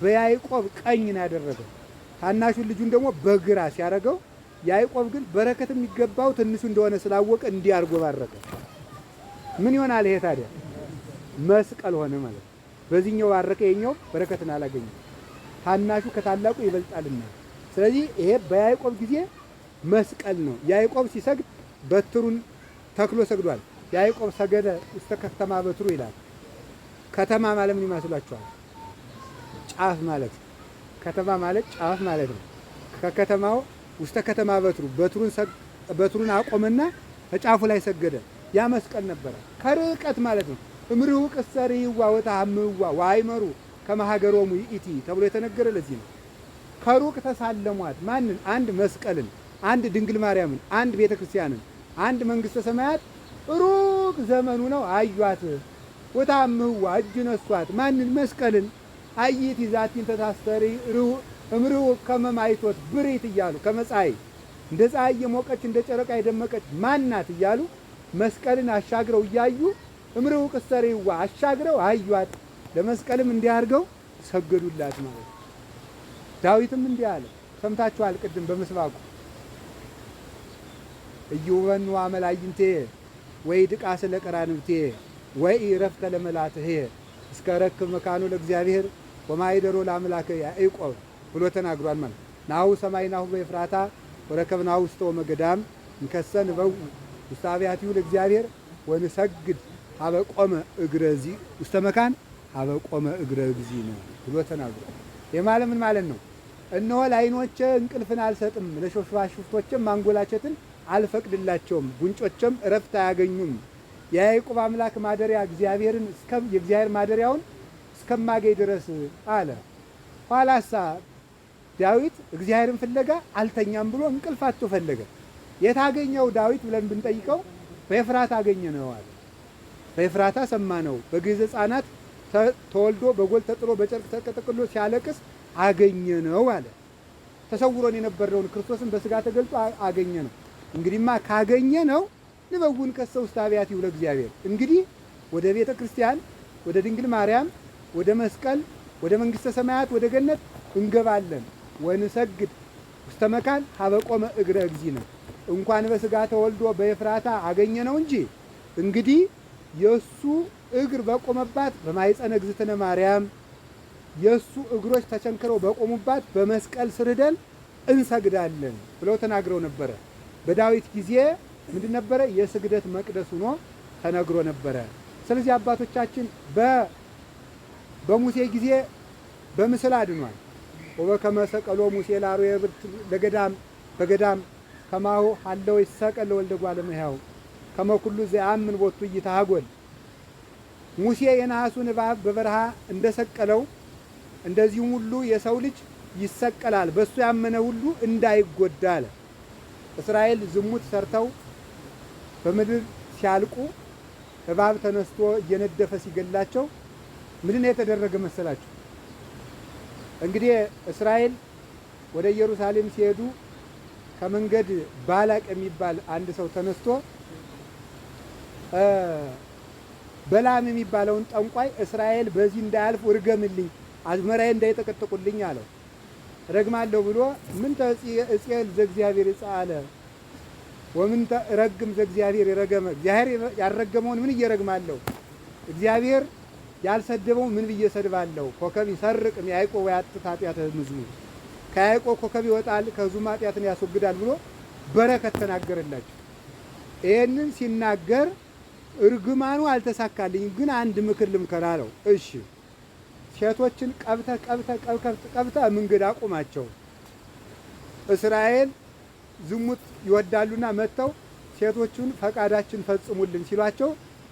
በያዕቆብ ቀኝ ነው ያደረገው። ታናሹን ልጁን ደግሞ በግራ ሲያደርገው ያዕቆብ ግን በረከት የሚገባው ትንሹ እንደሆነ ስላወቀ እንዲህ አድርጎ ባረከ። ምን ይሆናል ይሄ ታዲያ? መስቀል ሆነ ማለት ነው። በዚህኛው ባረከ፣ ይሄኛው በረከትን አላገኘም። ታናሹ ከታላቁ ይበልጣልና። ስለዚህ ይሄ በያዕቆብ ጊዜ መስቀል ነው። ያዕቆብ ሲሰግድ በትሩን ተክሎ ሰግዷል። ያዕቆብ ሰገደ ውስተ ከተማ በትሩ ይላል። ከተማ ማለት ምን ይመስላችኋል? ጫፍ ማለት። ከተማ ማለት ጫፍ ማለት ነው። ከከተማው ውስተ ከተማ በትሩ በትሩን አቆመና ከጫፉ ላይ ሰገደ። ያ መስቀል ነበረ። ከርቀት ማለት ነው። እምርሁ ቅሰሪዋ ወተሐምዋ ወአይመሩ ከመ ሀገሮሙ ይእቲ ተብሎ የተነገረ ለዚህ ነው። ከሩቅ ተሳለሟት። ማንን? አንድ መስቀልን፣ አንድ ድንግል ማርያምን፣ አንድ ቤተ ክርስቲያንን፣ አንድ መንግስተ ሰማያት ሩቅ ዘመኑ ነው አዩአት። ወተሐምዋ እጅ ነሷት። ማንን? መስቀልን። አይት ይዛቲን ተታስተሪ እምርሁ ከመ ማይቶት ብሪት እያሉ ከመፀሐይ እንደ ፀሐይ የሞቀች እንደ ጨረቃ የደመቀች ማናት እያሉ መስቀልን አሻግረው እያዩ እምርሁ ቅሰሪዋ አሻግረው አዩአት። ለመስቀልም እንዲህ አድርገው ሰገዱላት ማለት ነው። ዳዊትም እንዲህ አለ። ሰምታችኋል ቅድም በምስባኩ ኢይሁበኑ አመላይንቴ ወይ ድቃስ ለቀራንብቴ ወይ ረፍተ ለመላትሄ እስከ ረክብ መካኑ ለእግዚአብሔር ወማይደሮ ለአምላከ ያዕቆብ ብሎ ተናግሯል ማለት ነው። ናሁ ሰማይናሁ በኤፍራታ ወረከብናሁ ውስተ ወመገዳም እንከሰ ንበው ውስተ አብያቲሁ ለእግዚአብሔር ወንሰግድ ሀበ ቆመ እግረ ዚ ውስተ መካን ሀበ ቆመ እግረ እግዚእነ ብሎ ተናግሯል። ይህ ማለት ምን ማለት ነው? እነሆ ለዓይኖቼ እንቅልፍን አልሰጥም፣ ለሽፋሽፍቶቼም ማንጎላቸትን አልፈቅድላቸውም፣ ጉንጮቼም እረፍት አያገኙም። የያዕቆብ አምላክ ማደሪያ እግዚአብሔርን የእግዚአብሔር ማደሪያውን እስከማገኝ ድረስ አለ። ኋላሳ ዳዊት እግዚአብሔርን ፍለጋ አልተኛም ብሎ እንቅልፍ አጥቶ ፈለገ። የታገኘው ዳዊት ብለን ብንጠይቀው በኤፍራታ አገኘ ነው አለ። በኤፍራታ ሰማ ነው። በግዕዝ ሕፃናት ተወልዶ በጎል ተጥሎ በጨርቅ ተጠቅልሎ ሲያለቅስ አገኘ ነው አለ። ተሰውሮን የነበረውን ክርስቶስን በስጋ ተገልጦ አገኘ ነው። እንግዲህማ ካገኘ ነው ንበውን ከሰው ውስተ አብያቲሁ ለእግዚአብሔር። እንግዲህ ወደ ቤተ ክርስቲያን፣ ወደ ድንግል ማርያም፣ ወደ መስቀል፣ ወደ መንግስተ ሰማያት፣ ወደ ገነት እንገባለን። ወንሰግድ ውስተ መካን ሀበ ቆመ እግረ እግዚእነ። እንኳን በስጋ ተወልዶ በኤፍራታ አገኘ ነው እንጂ እንግዲህ የእሱ እግር በቆመባት በማኅፀነ እግዝእትነ ማርያም የእሱ እግሮች ተቸንክረው በቆሙባት በመስቀል ስር ሄደን እንሰግዳለን ብለው ተናግረው ነበረ። በዳዊት ጊዜ ምንድን ነበረ? የስግደት መቅደስ ሆኖ ተነግሮ ነበረ። ስለዚህ አባቶቻችን በሙሴ ጊዜ በምስል አድኗል። ወበከመ ሰቀሎ ሙሴ ለአርዌ ብርት ለገዳም በገዳም ከማሁ ሀለው ይሰቀል ለወልደ እጓለ እመሕያው ከመ ኩሉ ዘየአምን ቦቱ ኢይትሐጎል። ሙሴ የነሐሱን እባብ በበረሃ እንደሰቀለው እንደዚሁም ሁሉ የሰው ልጅ ይሰቀላል፣ በእሱ ያመነ ሁሉ እንዳይጎዳ አለ። እስራኤል ዝሙት ሰርተው በምድር ሲያልቁ እባብ ተነስቶ እየነደፈ ሲገላቸው ምንድን ነው የተደረገ መሰላችሁ? እንግዲህ እስራኤል ወደ ኢየሩሳሌም ሲሄዱ ከመንገድ ባላቅ የሚባል አንድ ሰው ተነስቶ በላም የሚባለውን ጠንቋይ እስራኤል በዚህ እንዳያልፍ እርገምልኝ፣ አዝመራዬ እንዳይጠቀጥቁልኝ አለው። ረግማለሁ ብሎ ምን እጽኤል ዘእግዚአብሔር ይጻአለ ወምን ረግም ዘእግዚአብሔር የረገመ እግዚአብሔር ያልረገመውን ምን እየረግማለሁ? እግዚአብሔር ያልሰደበውን ምን ብዬ ሰድባለሁ? ኮከብ ይሰርቅ ያዕቆብ ወያጥት ኃጢአተ ሕዝቡ፣ ከያዕቆብ ኮከብ ይወጣል ከሕዝቡም ኃጢአትን ያስወግዳል ብሎ በረከት ተናገረላቸው። ይህንን ሲናገር እርግማኑ አልተሳካልኝ፣ ግን አንድ ምክር ልምከር አለው። እሺ ሴቶችን ቀብተህ ቀብተህ ቀብተህ ቀብተህ መንገድ አቁማቸው። እስራኤል ዝሙት ይወዳሉና መጥተው ሴቶቹን ፈቃዳችን ፈጽሙልን ሲሏቸው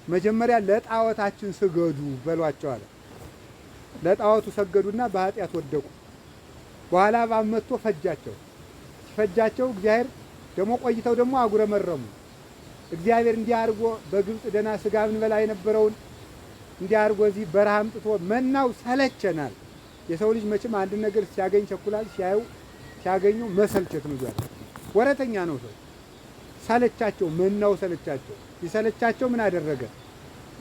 መጀመሪያ ለጣዖታችን ስገዱ በሏቸው አለ። ለጣዖቱ ሰገዱና በኃጢአት ወደቁ። በኋላ እባብ መጥቶ ፈጃቸው። ሲፈጃቸው እግዚአብሔር ደግሞ ቆይተው ደግሞ አጉረመረሙ። እግዚአብሔር እንዲህ አድርጎ በግብፅ ደህና ስጋ ብንበላ የነበረውን እንዲህ አድርጎ እዚህ በረሃ አምጥቶ መናው ሰለቸናል። የሰው ልጅ መቼም አንድ ነገር ሲያገኝ ቸኩላል። ሲያዩ ሲያገኙ መሰልቸት ነው ይዟል። ወረተኛ ነው ሰው። ሰለቻቸው፣ መናው ሰለቻቸው። ሲሰለቻቸው ምን አደረገ?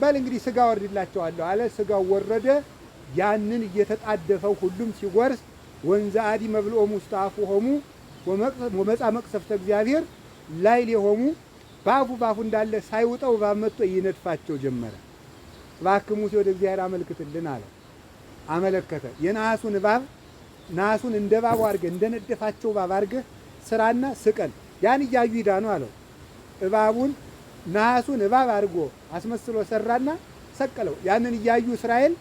በል እንግዲህ ስጋ ወርድላቸዋለሁ አለ። ስጋው ወረደ። ያንን እየተጣደፈው ሁሉም ሲጎርስ ወንዘ አዲ መብልኦሙ ውስተ አፉሆሙ ወመጻ መቅሰፍተ እግዚአብሔር ላዕሌሆሙ ባፉ ባፉ እንዳለ ሳይውጠው እባብ መጥቶ ይነድፋቸው ጀመረ። እባክህ ሙሴ ወደ እግዚአብሔር አመልክትልን አለ። አመለከተ። የነሐሱን እባብ ነሐሱን እንደ እባቡ አድርገህ እንደነደፋቸው እባብ አድርገህ ስራና ስቀል፣ ያን እያዩ ይዳኑ አለው። እባቡን ነሐሱን እባብ አድርጎ አስመስሎ ሰራና ሰቀለው። ያንን እያዩ እስራኤል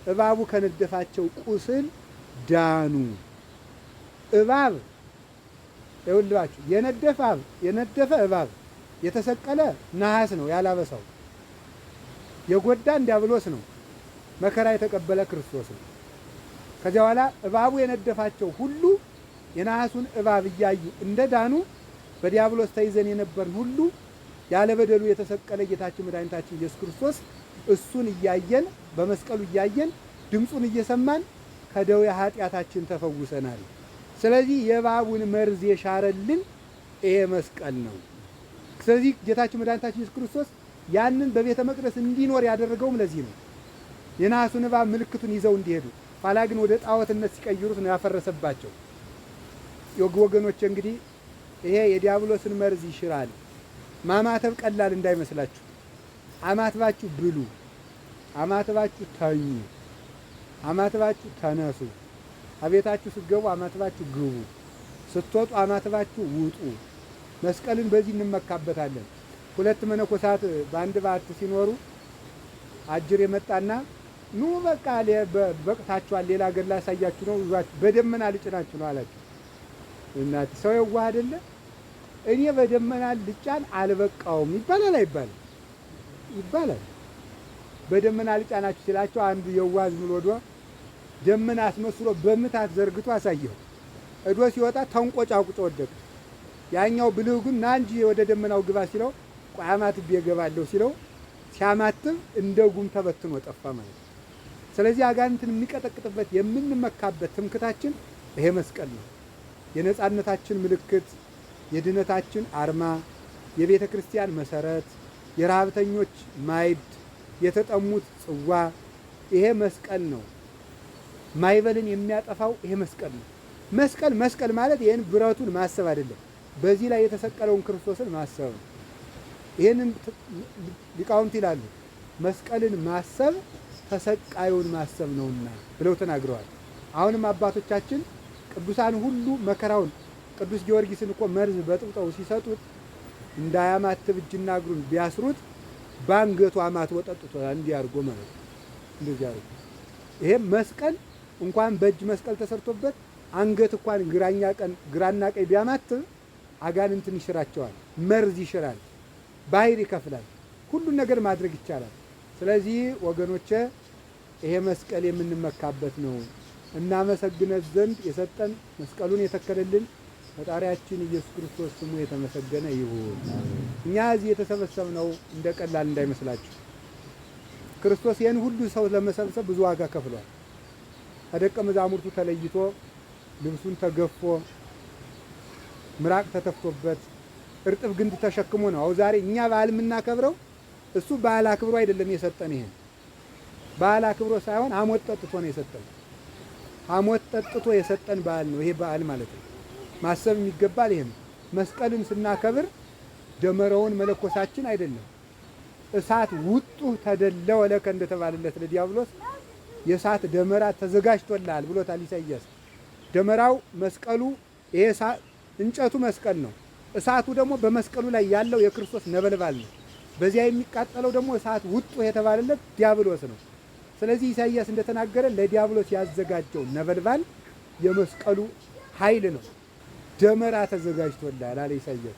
እባቡ ከነደፋቸው ቁስል ዳኑ። እባብ ይኸውላችሁ የነደፈ እባብ የተሰቀለ ነሐስ ነው ያላበሳው። የጎዳን ዲያብሎስ ነው። መከራ የተቀበለ ክርስቶስ ነው። ከዚያ በኋላ እባቡ የነደፋቸው ሁሉ የነሐሱን እባብ እያዩ እንደዳኑ በዲያብሎስ ተይዘን የነበርን ሁሉ ያለ በደሉ የተሰቀለ ጌታችን መድኃኒታችን ኢየሱስ ክርስቶስ እሱን እያየን በመስቀሉ እያየን ድምፁን እየሰማን ከደዌ ኃጢአታችን ተፈውሰናል። ስለዚህ የእባቡን መርዝ የሻረልን ይሄ መስቀል ነው። ስለዚህ ጌታችን መድኃኒታችን ኢየሱስ ክርስቶስ ያንን በቤተ መቅደስ እንዲኖር ያደረገውም ለዚህ ነው። የነሐሱን እባብ ምልክቱን ይዘው እንዲሄዱ፣ ኋላ ግን ወደ ጣዖትነት ሲቀይሩት ነው ያፈረሰባቸው። ወገኖች እንግዲህ ይሄ የዲያብሎስን መርዝ ይሽራል። ማማተብ ቀላል እንዳይመስላችሁ። አማትባችሁ ብሉ፣ አማትባችሁ ተኙ፣ አማትባችሁ ተነሱ። አቤታችሁ ስትገቡ አማትባችሁ ግቡ፣ ስትወጡ አማትባችሁ ውጡ። መስቀልን በዚህ እንመካበታለን። ሁለት መነኮሳት በአንድ በዓት ሲኖሩ አጅር የመጣና ኑ በቃ በቅታችኋል፣ ሌላ ሀገር ላሳያችሁ ነው፣ በደመና ልጭናችሁ ነው አላቸው። እናት ሰው የዋህ አይደለ? እኔ በደመና ልጫን አልበቃውም ይባላል አይባልም? ይባላል። በደመና ልጫናችሁ ሲላቸው አንዱ የዋዝ ምሎዶ ደመና አስመስሎ በምታት ዘርግቶ አሳየው። እዶ ሲወጣ ተንቆጫቁጮ ወደቀ። ያኛው ብልህ ግን ና እንጂ ወደ ደመናው ግባ ሲለው ቆይ አማትቤ እገባለሁ ሲለው ሲያማትብ እንደ ጉም ተበትኖ ጠፋ ማለት ነው። ስለዚህ አጋንንትን የሚቀጠቅጥበት የምንመካበት ትምክታችን ይሄ መስቀል ነው። የነጻነታችን ምልክት፣ የድነታችን አርማ፣ የቤተ ክርስቲያን መሰረት፣ የረሃብተኞች ማዕድ፣ የተጠሙት ጽዋ ይሄ መስቀል ነው። ማዕበልን የሚያጠፋው ይሄ መስቀል ነው። መስቀል መስቀል ማለት ይህን ብረቱን ማሰብ አይደለም። በዚህ ላይ የተሰቀለውን ክርስቶስን ማሰብ ነው። ይህንን ሊቃውንት ይላሉ መስቀልን ማሰብ ተሰቃዩን ማሰብ ነውና ብለው ተናግረዋል። አሁንም አባቶቻችን ቅዱሳን ሁሉ መከራውን ቅዱስ ጊዮርጊስን እኮ መርዝ በጥብጠው ሲሰጡት እንዳያማትብ እጅና እግሩን ቢያስሩት በአንገቱ አማትቦ ጠጥቶታል። እንዲህ አድርጎ ማለት ነው። እንደዚህ አድርጎ ይሄ መስቀል እንኳን በእጅ መስቀል ተሰርቶበት አንገት እንኳን ግራና ቀኝ ቢያማትብ አጋንንትን ይሽራቸዋል። መርዝ ይሽራል፣ ባህር ይከፍላል። ሁሉን ነገር ማድረግ ይቻላል። ስለዚህ ወገኖቼ ይሄ መስቀል የምንመካበት ነው። እናመሰግነት ዘንድ የሰጠን መስቀሉን የተከለልን ፈጣሪያችን ኢየሱስ ክርስቶስ ስሙ የተመሰገነ ይሁን። እኛ እዚህ የተሰበሰብነው እንደ ቀላል እንዳይመስላችሁ። ክርስቶስ ይህን ሁሉ ሰው ለመሰብሰብ ብዙ ዋጋ ከፍሏል። ከደቀ መዛሙርቱ ተለይቶ ልብሱን ተገፎ ምራቅ ተተፍቶበት እርጥብ ግንድ ተሸክሞ ነው። አሁን ዛሬ እኛ በዓል የምናከብረው እሱ በዓል አክብሮ አይደለም የሰጠን። ይሄን በዓል አክብሮ ሳይሆን ሐሞት ጠጥቶ ነው የሰጠን። ሐሞት ጠጥቶ የሰጠን በዓል ነው ይሄ በዓል ማለት ነው። ማሰብ የሚገባል ይሄ ነው። መስቀልን ስናከብር ደመራውን መለኮሳችን አይደለም። እሳት ውጡህ ተደለወ ለከ እንደተባለለት ለዲያብሎስ የእሳት ደመራ ተዘጋጅቶልሃል ብሎታል ኢሳይያስ። ደመራው መስቀሉ ይሄ እንጨቱ መስቀል ነው። እሳቱ ደግሞ በመስቀሉ ላይ ያለው የክርስቶስ ነበልባል ነው። በዚያ የሚቃጠለው ደግሞ እሳት ውጡህ የተባለለት ዲያብሎስ ነው። ስለዚህ ኢሳይያስ እንደተናገረ ለዲያብሎስ ያዘጋጀው ነበልባል የመስቀሉ ኃይል ነው። ደመራ ተዘጋጅቶልሃል አለ ኢሳይያስ።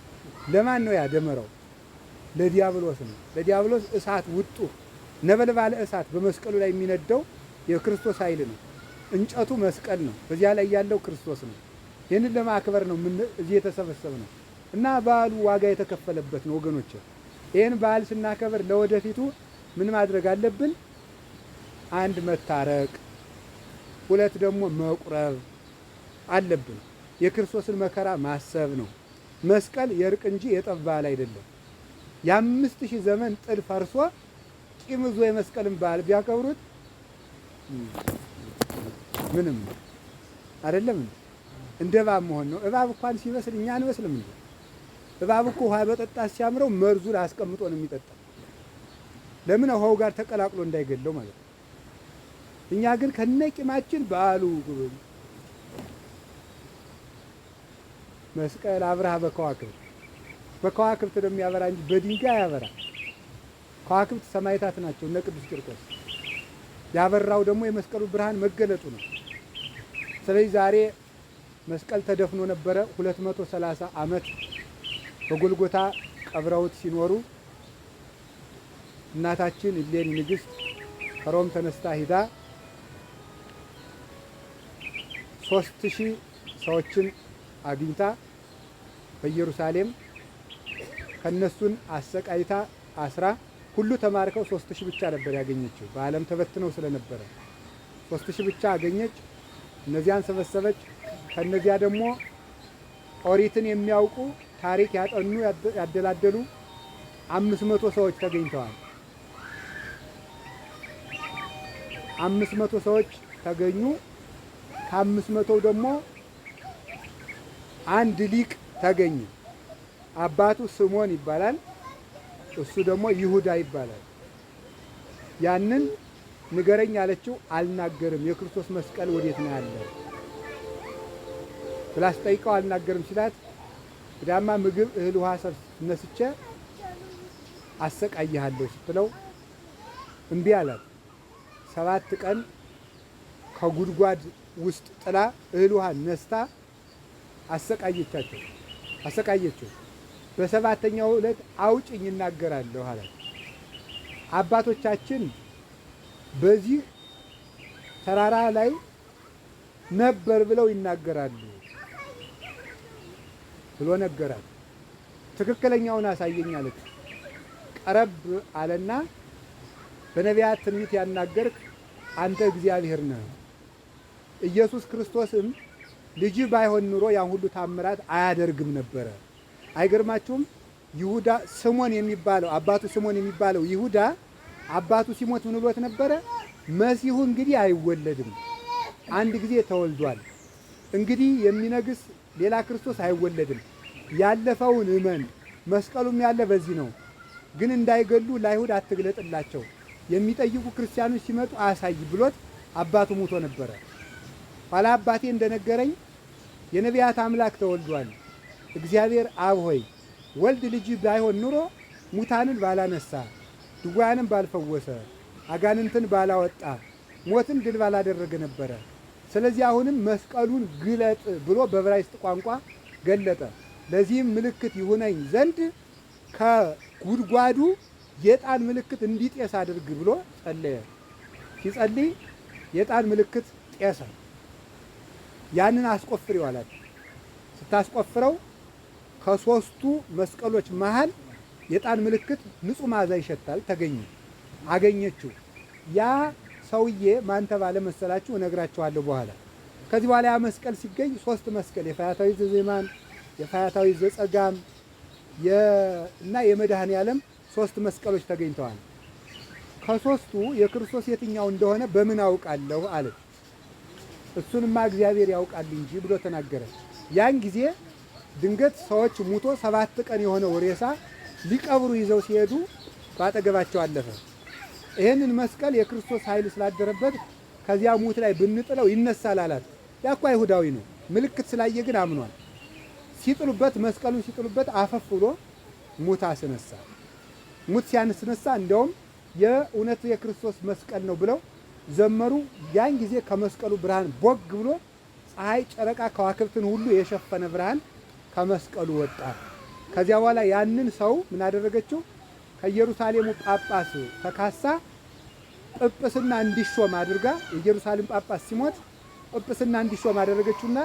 ለማን ነው ያ ደመራው? ለዲያብሎስ ነው። ለዲያብሎስ እሳት ውጡህ ነበልባለ እሳት በመስቀሉ ላይ የሚነደው የክርስቶስ ኃይል ነው። እንጨቱ መስቀል ነው። በዚያ ላይ ያለው ክርስቶስ ነው። ይህንን ለማክበር ነው እዚህ የተሰበሰብ ነው እና በዓሉ ዋጋ የተከፈለበት ነው ወገኖች። ይህን በዓል ስናከብር ለወደፊቱ ምን ማድረግ አለብን? አንድ መታረቅ፣ ሁለት ደግሞ መቁረብ አለብን። የክርስቶስን መከራ ማሰብ ነው። መስቀል የእርቅ እንጂ የጠብ በዓል አይደለም። የ5000 ዘመን ጥል ፈርሶ ቂም ይዞ የመስቀልን በዓል ቢያከብሩት ምንም አይደለም። እንደ እባብ መሆን ነው። እባብ እንኳን ሲበስል እኛ አንበስልም እንዴ? እባብ እኮ ውሃ በጠጣት ሲያምረው መርዙን አስቀምጦ ነው የሚጠጣው። ለምን? ውሃው ጋር ተቀላቅሎ እንዳይገለው ማለት ነው። እኛ ግን ከነቂማችን በዓሉ መስቀል አብርሃ በከዋክብት በከዋክብት ነው የሚያበራ እንጂ በድንጋይ አያበራ። ከዋክብት ሰማዕታት ናቸው እነ ቅዱስ ቂርቆስ። ያበራው ደግሞ የመስቀሉ ብርሃን መገለጡ ነው። ስለዚህ ዛሬ መስቀል ተደፍኖ ነበረ። 230 ዓመት በጎልጎታ ቀብረውት ሲኖሩ እናታችን እሌኒ ንግሥት ከሮም ተነስታ ሂዳ 3000 ሰዎችን አግኝታ በኢየሩሳሌም ከነሱን አሰቃይታ አስራ ሁሉ ተማርከው 3000 ብቻ ነበር ያገኘችው። በዓለም ተበትነው ስለነበረ 3000 ብቻ አገኘች። እነዚያን ሰበሰበች። ከነዚያ ደግሞ ኦሪትን የሚያውቁ ታሪክ ያጠኑ ያደላደሉ 500 ሰዎች ተገኝተዋል። 500 ሰዎች ተገኙ። ከ500 ደግሞ አንድ ሊቅ ተገኘ። አባቱ ስምዖን ይባላል። እሱ ደግሞ ይሁዳ ይባላል። ያንን ንገረኝ አለችው። አልናገርም፣ የክርስቶስ መስቀል ወዴት ነው ያለ ብላ ስጠይቀው አልናገርም ሲላት ግዳማ ምግብ እህል ውሃ ነስቼ አሰቃይሃለሁ ስትለው እምቢ አላት። 7 ቀን ከጉድጓድ ውስጥ ጥላ እህል ውሃ ነስታ አሰቃየቻቸው አሰቃየችው። በሰባተኛው ዕለት አውጭኝ እናገራለሁ አላት። አባቶቻችን በዚህ ተራራ ላይ ነበር ብለው ይናገራሉ ብሎ ነገራት። ትክክለኛውን አሳየኝ አለች። ቀረብ አለና በነቢያት ትንቢት ያናገርክ አንተ እግዚአብሔር ነህ። ኢየሱስ ክርስቶስም ልጅ ባይሆን ኑሮ ያን ሁሉ ታምራት አያደርግም ነበረ። አይገርማችሁም? ይሁዳ ስሞን የሚባለው አባቱ ስሞን የሚባለው ይሁዳ አባቱ ሲሞት ምን ብሎት ነበረ? መሲሁ እንግዲህ አይወለድም፣ አንድ ጊዜ ተወልዷል። እንግዲህ የሚነግስ ሌላ ክርስቶስ አይወለድም። ያለፈውን እመን፣ መስቀሉም ያለ በዚህ ነው። ግን እንዳይገሉ ለአይሁድ አትግለጥላቸው፣ የሚጠይቁ ክርስቲያኖች ሲመጡ አሳይ ብሎት አባቱ ሙቶ ነበረ። ኋላ አባቴ እንደነገረኝ የነቢያት አምላክ ተወልዷል። እግዚአብሔር አብ ሆይ ወልድ ልጅ ባይሆን ኑሮ ሙታንን ባላነሳ፣ ድውያንን ባልፈወሰ፣ አጋንንትን ባላወጣ፣ ሞትን ድል ባላደረገ ነበረ። ስለዚህ አሁንም መስቀሉን ግለጥ ብሎ በዕብራይስጥ ቋንቋ ገለጠ። ለዚህም ምልክት ይሁነኝ ዘንድ ከጉድጓዱ የዕጣን ምልክት እንዲጤስ አድርግ ብሎ ጸለየ። ሲጸልይ የዕጣን ምልክት ጤሰ። ያንን አስቆፍሪው አላት። ስታስቆፍረው ከሶስቱ መስቀሎች መሃል የዕጣን ምልክት ንጹሕ መዓዛ ይሸታል ተገኘ። አገኘችው። ያ ሰውዬ ማን ተባለ መሰላችሁ? እነግራችኋለሁ በኋላ። ከዚህ በኋላ ያ መስቀል ሲገኝ ሶስት መስቀል የፈያታዊ ዘዜማን፣ የፈያታዊ ዘጸጋም እና የመድኃኔ ዓለም ሶስት መስቀሎች ተገኝተዋል። ከሶስቱ የክርስቶስ የትኛው እንደሆነ በምን አውቃለሁ አለች። እሱንማ እግዚአብሔር ያውቃል እንጂ ብሎ ተናገረ። ያን ጊዜ ድንገት ሰዎች ሙቶ 7 ቀን የሆነው ሬሳ ሊቀብሩ ይዘው ሲሄዱ ባጠገባቸው አለፈ። ይህንን መስቀል የክርስቶስ ኃይል ስላደረበት ከዚያ ሙት ላይ ብንጥለው ይነሳል አላት። ያ እኮ አይሁዳዊ ነው። ምልክት ስላየ ግን አምኗል። ሲጥሉበት መስቀሉን ሲጥሉበት አፈፍ ብሎ ሙት አስነሳ። ሙት ሲያስነሳ እንደውም የእውነት የክርስቶስ መስቀል ነው ብለው ዘመሩ። ያን ጊዜ ከመስቀሉ ብርሃን ቦግ ብሎ ፀሐይ፣ ጨረቃ፣ ከዋክብትን ሁሉ የሸፈነ ብርሃን ከመስቀሉ ወጣ። ከዚያ በኋላ ያንን ሰው ምን አደረገችው? ከኢየሩሳሌሙ ጳጳስ ተካሳ ጵጵስና እንዲሾም አድርጋ የኢየሩሳሌም ጳጳስ ሲሞት ጵጵስና እንዲሾም አደረገችውና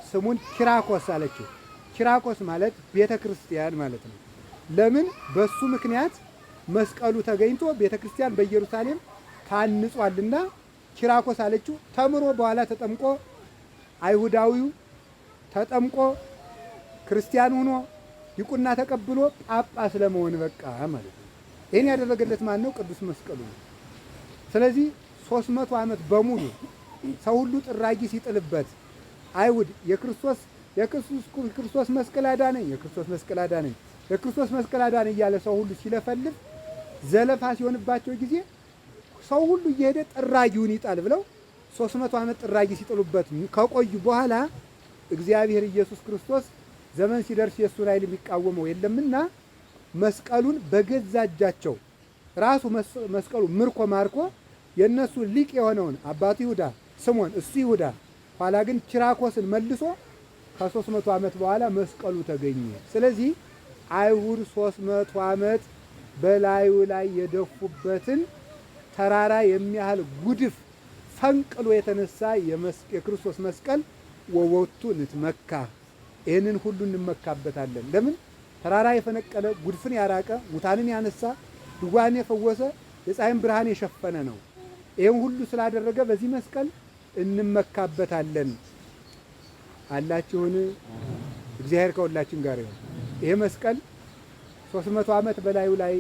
ስሙን ኪራኮስ አለችው። ኪራኮስ ማለት ቤተ ክርስቲያን ማለት ነው። ለምን? በሱ ምክንያት መስቀሉ ተገኝቶ ቤተ ክርስቲያን በኢየሩሳሌም ታንጿልና ኪራኮስ አለችው። ተምሮ በኋላ ተጠምቆ አይሁዳዊው ተጠምቆ ክርስቲያን ሆኖ ዲቁና ተቀብሎ ጳጳስ ለመሆን በቃ ማለት ነው። ይህን ያደረገለት ማን ነው? ቅዱስ መስቀሉ ነው። ስለዚህ 300 ዓመት በሙሉ ሰው ሁሉ ጥራጊ ሲጥልበት አይሁድ የክርስቶስ የክርስቶስ መስቀል አዳነኝ፣ የክርስቶስ መስቀል አዳነኝ፣ የክርስቶስ መስቀል አዳነኝ እያለ ሰው ሁሉ ሲለፈልፍ ዘለፋ ሲሆንባቸው ጊዜ ሰው ሁሉ እየሄደ ጥራጊውን ይጣል ብለው 300 ዓመት ጥራጊ ሲጥሉበት ከቆዩ በኋላ እግዚአብሔር ኢየሱስ ክርስቶስ ዘመን ሲደርስ የእሱን ኃይል የሚቃወመው የለምና መስቀሉን በገዛ እጃቸው ራሱ መስቀሉ ምርኮ ማርኮ የእነሱ ሊቅ የሆነውን አባቱ ይሁዳ ስሞን እሱ ይሁዳ ኋላ ግን ኪራኮስን መልሶ ከ300 ዓመት በኋላ መስቀሉ ተገኘ። ስለዚህ አይሁድ 300 ዓመት በላዩ ላይ የደፉበትን ተራራ የሚያህል ጉድፍ ፈንቅሎ የተነሳ የክርስቶስ መስቀል ወወቱ ንትመካ፣ ይህንን ሁሉ እንመካበታለን። ለምን? ተራራ የፈነቀለ ጉድፍን ያራቀ ሙታንን ያነሳ ድውያንን የፈወሰ የፀሐይን ብርሃን የሸፈነ ነው። ይህን ሁሉ ስላደረገ በዚህ መስቀል እንመካበታለን። አላችሁን? እግዚአብሔር ከሁላችን ጋር ይሁን። ይሄ መስቀል 300 ዓመት በላዩ ላይ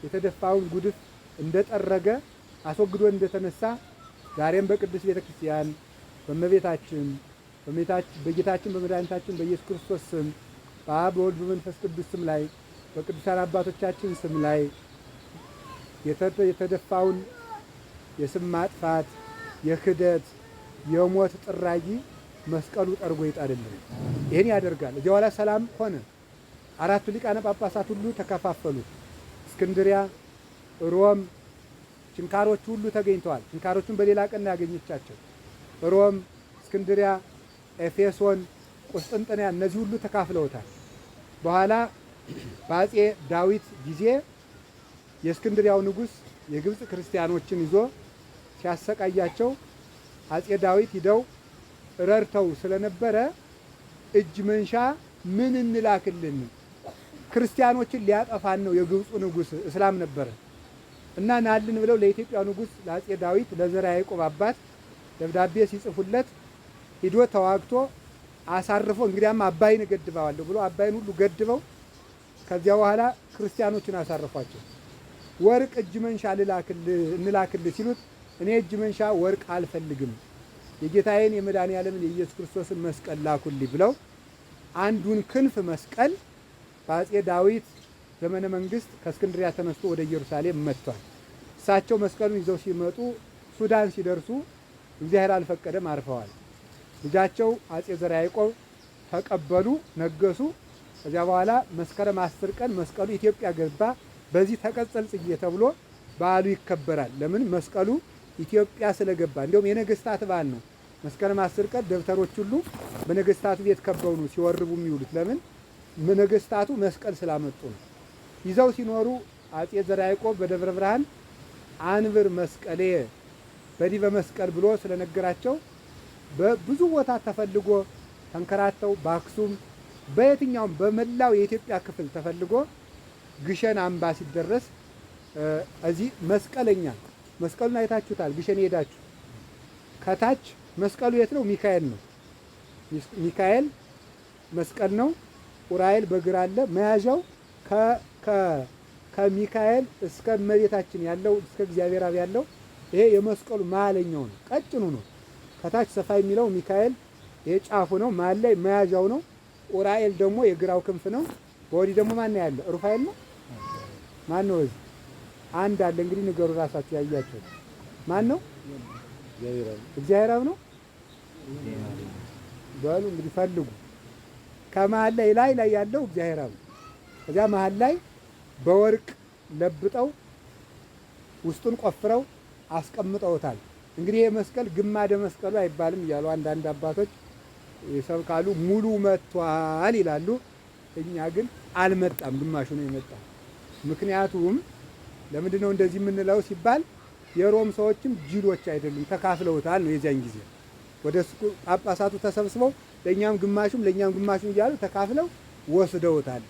የተደፋውን ጉድፍ እንደጠረገ አስወግዶ እንደተነሳ ዛሬም በቅዱስ ቤተ ክርስቲያን በእመቤታችን በጌታችን በመድኃኒታችን በኢየሱስ ክርስቶስ ስም በአብ በወልድ በመንፈስ ቅዱስ ስም ላይ በቅዱሳን አባቶቻችን ስም ላይ የተደፋውን የስም ማጥፋት የክደት የሞት ጥራጊ መስቀሉ ጠርጎ ይጣልልን። ይህን ያደርጋል። እዚያ በኋላ ሰላም ሆነ። አራቱ ሊቃነ ጳጳሳት ሁሉ ተከፋፈሉት። እስክንድሪያ፣ ሮም ችንካሮቹ ሁሉ ተገኝተዋል። ችንካሮቹን በሌላ ቀን ያገኘቻቸው ሮም፣ እስክንድሪያ፣ ኤፌሶን፣ ቁስጥንጥንያ እነዚህ ሁሉ ተካፍለውታል። በኋላ በአፄ ዳዊት ጊዜ የእስክንድሪያው ንጉሥ የግብፅ ክርስቲያኖችን ይዞ ሲያሰቃያቸው አፄ ዳዊት ሂደው ረድተው ስለነበረ እጅ መንሻ ምን እንላክልን? ክርስቲያኖችን ሊያጠፋን ነው የግብፁ ንጉሥ እስላም ነበረ እና ናልን ብለው ለኢትዮጵያ ንጉሥ ለአፄ ዳዊት ለዘርዓ ያዕቆብ አባት ደብዳቤ ሲጽፉለት ሂዶ ተዋግቶ አሳርፎ እንግዲያም አባይን እገድበዋለሁ ብሎ አባይን ሁሉ ገድበው ከዚያ በኋላ ክርስቲያኖችን አሳርፏቸው። ወርቅ እጅ መንሻ እንላክልህ ሲሉት እኔ እጅ መንሻ ወርቅ አልፈልግም፣ የጌታዬን የመድኃኔዓለምን የኢየሱስ ክርስቶስን መስቀል ላኩልኝ ብለው አንዱን ክንፍ መስቀል በአፄ ዳዊት ዘመነ መንግስት ከእስክንድሪያ ተነስቶ ወደ ኢየሩሳሌም መጥቷል። እሳቸው መስቀሉን ይዘው ሲመጡ ሱዳን ሲደርሱ እግዚአብሔር አልፈቀደም፣ አርፈዋል። ልጃቸው አፄ ዘርዓ ያዕቆብ ተቀበሉ፣ ነገሱ። ከዚያ በኋላ መስከረም 10 ቀን መስቀሉ ኢትዮጵያ ገባ። በዚህ ተቀጸል ጽጌ ተብሎ በዓሉ ይከበራል። ለምን? መስቀሉ ኢትዮጵያ ስለገባ። እንዲሁም የነገስታት በዓል ነው። መስከረም 10 ቀን ደብተሮች ሁሉ በነገስታቱ ቤት ከበው ነው ሲወርቡ የሚውሉት። ለምን? ነገስታቱ መስቀል ስላመጡ ነው። ይዘው ሲኖሩ አፄ ዘርዓ ያዕቆብ በደብረ ብርሃን አንብር መስቀሌ በዲበ መስቀል ብሎ ስለነገራቸው በብዙ ቦታ ተፈልጎ ተንከራተው በአክሱም በየትኛውም በመላው የኢትዮጵያ ክፍል ተፈልጎ ግሸን አምባ ሲደረስ እዚህ መስቀለኛ መስቀሉን አይታችሁታል። ግሸን ሄዳችሁ ከታች መስቀሉ የት ነው? ሚካኤል ነው። ሚካኤል መስቀል ነው። ኡራኤል በግራ አለ። መያዣው ከሚካኤል እስከ እመቤታችን ያለው እስከ እግዚአብሔር አብ ያለው ይሄ የመስቀሉ መሀለኛው ነው፣ ቀጭኑ ነው። ከታች ሰፋ የሚለው ሚካኤል ይሄ ጫፉ ነው፣ መሀል ላይ መያዣው ነው። ኡራኤል ደግሞ የግራው ክንፍ ነው። በወዲህ ደግሞ ማን ነው ያለ? ሩፋኤል ነው። ማን ነው? እዚህ አንድ አለ። እንግዲህ ንገሩ ራሳችሁ ያያቸው። ማን ነው? እግዚአብሔር አብ ነው። በሉ እንግዲህ ፈልጉ። ከመሀል ላይ ላይ ላይ ያለው እግዚአብሔር አብ ነው። ከዚያ መሀል ላይ በወርቅ ለብጠው ውስጡን ቆፍረው አስቀምጠውታል። እንግዲህ ይህ መስቀል ግማደ መስቀሉ አይባልም እያሉ አንዳንድ አባቶች ይሰብካሉ። ሙሉ መጥቷል ይላሉ። እኛ ግን አልመጣም፣ ግማሹ ነው የመጣ። ምክንያቱም ለምንድን ነው እንደዚህ የምንለው ሲባል የሮም ሰዎችም ጅሎች አይደሉም፣ ተካፍለውታል ነው። የዚያን ጊዜ ወደ ጳጳሳቱ ተሰብስበው ለእኛም ግማሹም ለእኛም ግማሹም እያሉ ተካፍለው ወስደውታል።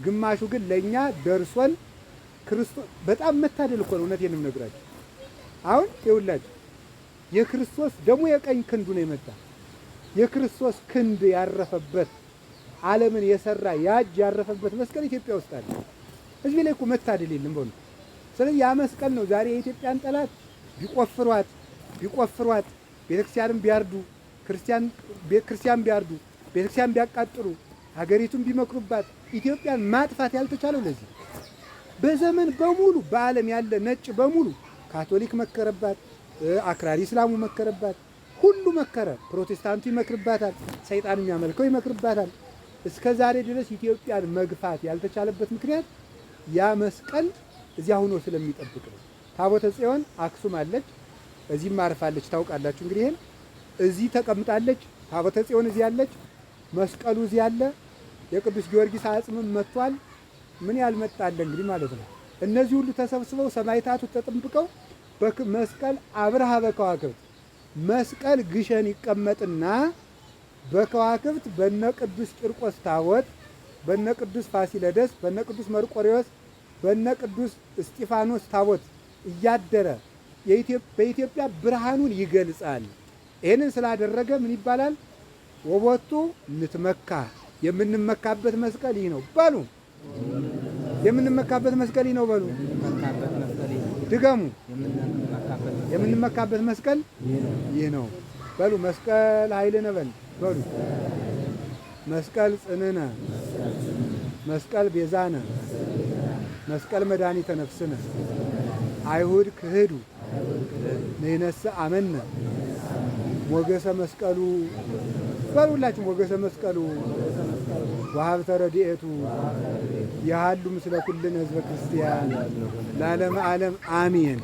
ግማሹ ግን ለእኛ ደርሶን ክርስቶስ በጣም መታደል እኮ ነው። እውነቴን ነው የምነግራችሁ። አሁን ይኸውላችሁ የክርስቶስ ደግሞ የቀኝ ክንዱ ነው የመጣ። የክርስቶስ ክንድ ያረፈበት ዓለምን የሰራ ያጅ ያረፈበት መስቀል ኢትዮጵያ ውስጥ አለ። እዚህ ላይ እኮ መታደል የለም በእውነት። ስለዚህ ያ መስቀል ነው ዛሬ የኢትዮጵያን ጠላት ቢቆፍሯት ቢቆፍሯት ቤተክርስቲያንም ቢያርዱ ክርስቲያን ቢያርዱ ቤተክርስቲያን ቢያቃጥሉ ሀገሪቱን ቢመክሩባት ኢትዮጵያን ማጥፋት ያልተቻለው ለዚህ በዘመን በሙሉ በዓለም ያለ ነጭ በሙሉ ካቶሊክ መከረባት፣ አክራሪ እስላሙ መከረባት፣ ሁሉ መከረ። ፕሮቴስታንቱ ይመክርባታል፣ ሰይጣን የሚያመልከው ይመክርባታል። እስከ ዛሬ ድረስ ኢትዮጵያን መግፋት ያልተቻለበት ምክንያት ያ መስቀል እዚያ ሆኖ ስለሚጠብቅ ነው። ታቦተ ጽዮን አክሱም አለች፣ እዚህም አርፋለች። ታውቃላችሁ እንግዲህ ይሄን እዚህ ተቀምጣለች። ታቦተ ጽዮን እዚህ አለች፣ መስቀሉ እዚህ አለ። የቅዱስ ጊዮርጊስ አጽምም መጥቷል። ምን ያልመጣለ እንግዲህ ማለት ነው። እነዚህ ሁሉ ተሰብስበው ሰማዕታቱ ተጠብቀው መስቀል አብርሃ በከዋክብት መስቀል ግሸን ይቀመጥና በከዋክብት በነ ቅዱስ ቂርቆስ ታቦት፣ በነ ቅዱስ ፋሲለደስ፣ በነ ቅዱስ መርቆሬዎስ፣ በነ ቅዱስ እስጢፋኖስ ታቦት እያደረ በኢትዮጵያ ብርሃኑን ይገልጻል። ይህንን ስላደረገ ምን ይባላል? ወቦቱ ንትመካ፣ የምንመካበት መስቀል ይህ ነው በሉ። የምንመካበት መስቀል ይህ ነው በሉ። ድገሙ። የምንመካበት መስቀል ይህ ነው በሉ። መስቀል ኃይልነ በል በሉ። መስቀል ጽንነ፣ መስቀል ቤዛነ፣ መስቀል መድኃኒተ ነፍስነ። አይሁድ ክህዱ ንሕነሰ አመነ ሞገሰ መስቀሉ በሉ። ሁላችሁ ሞገሰ መስቀሉ ወሀብተ ረድኤቱ የሃሉ ምስለ ኩልነ ህዝበ ክርስቲያን ለዓለመ ዓለም አሜን።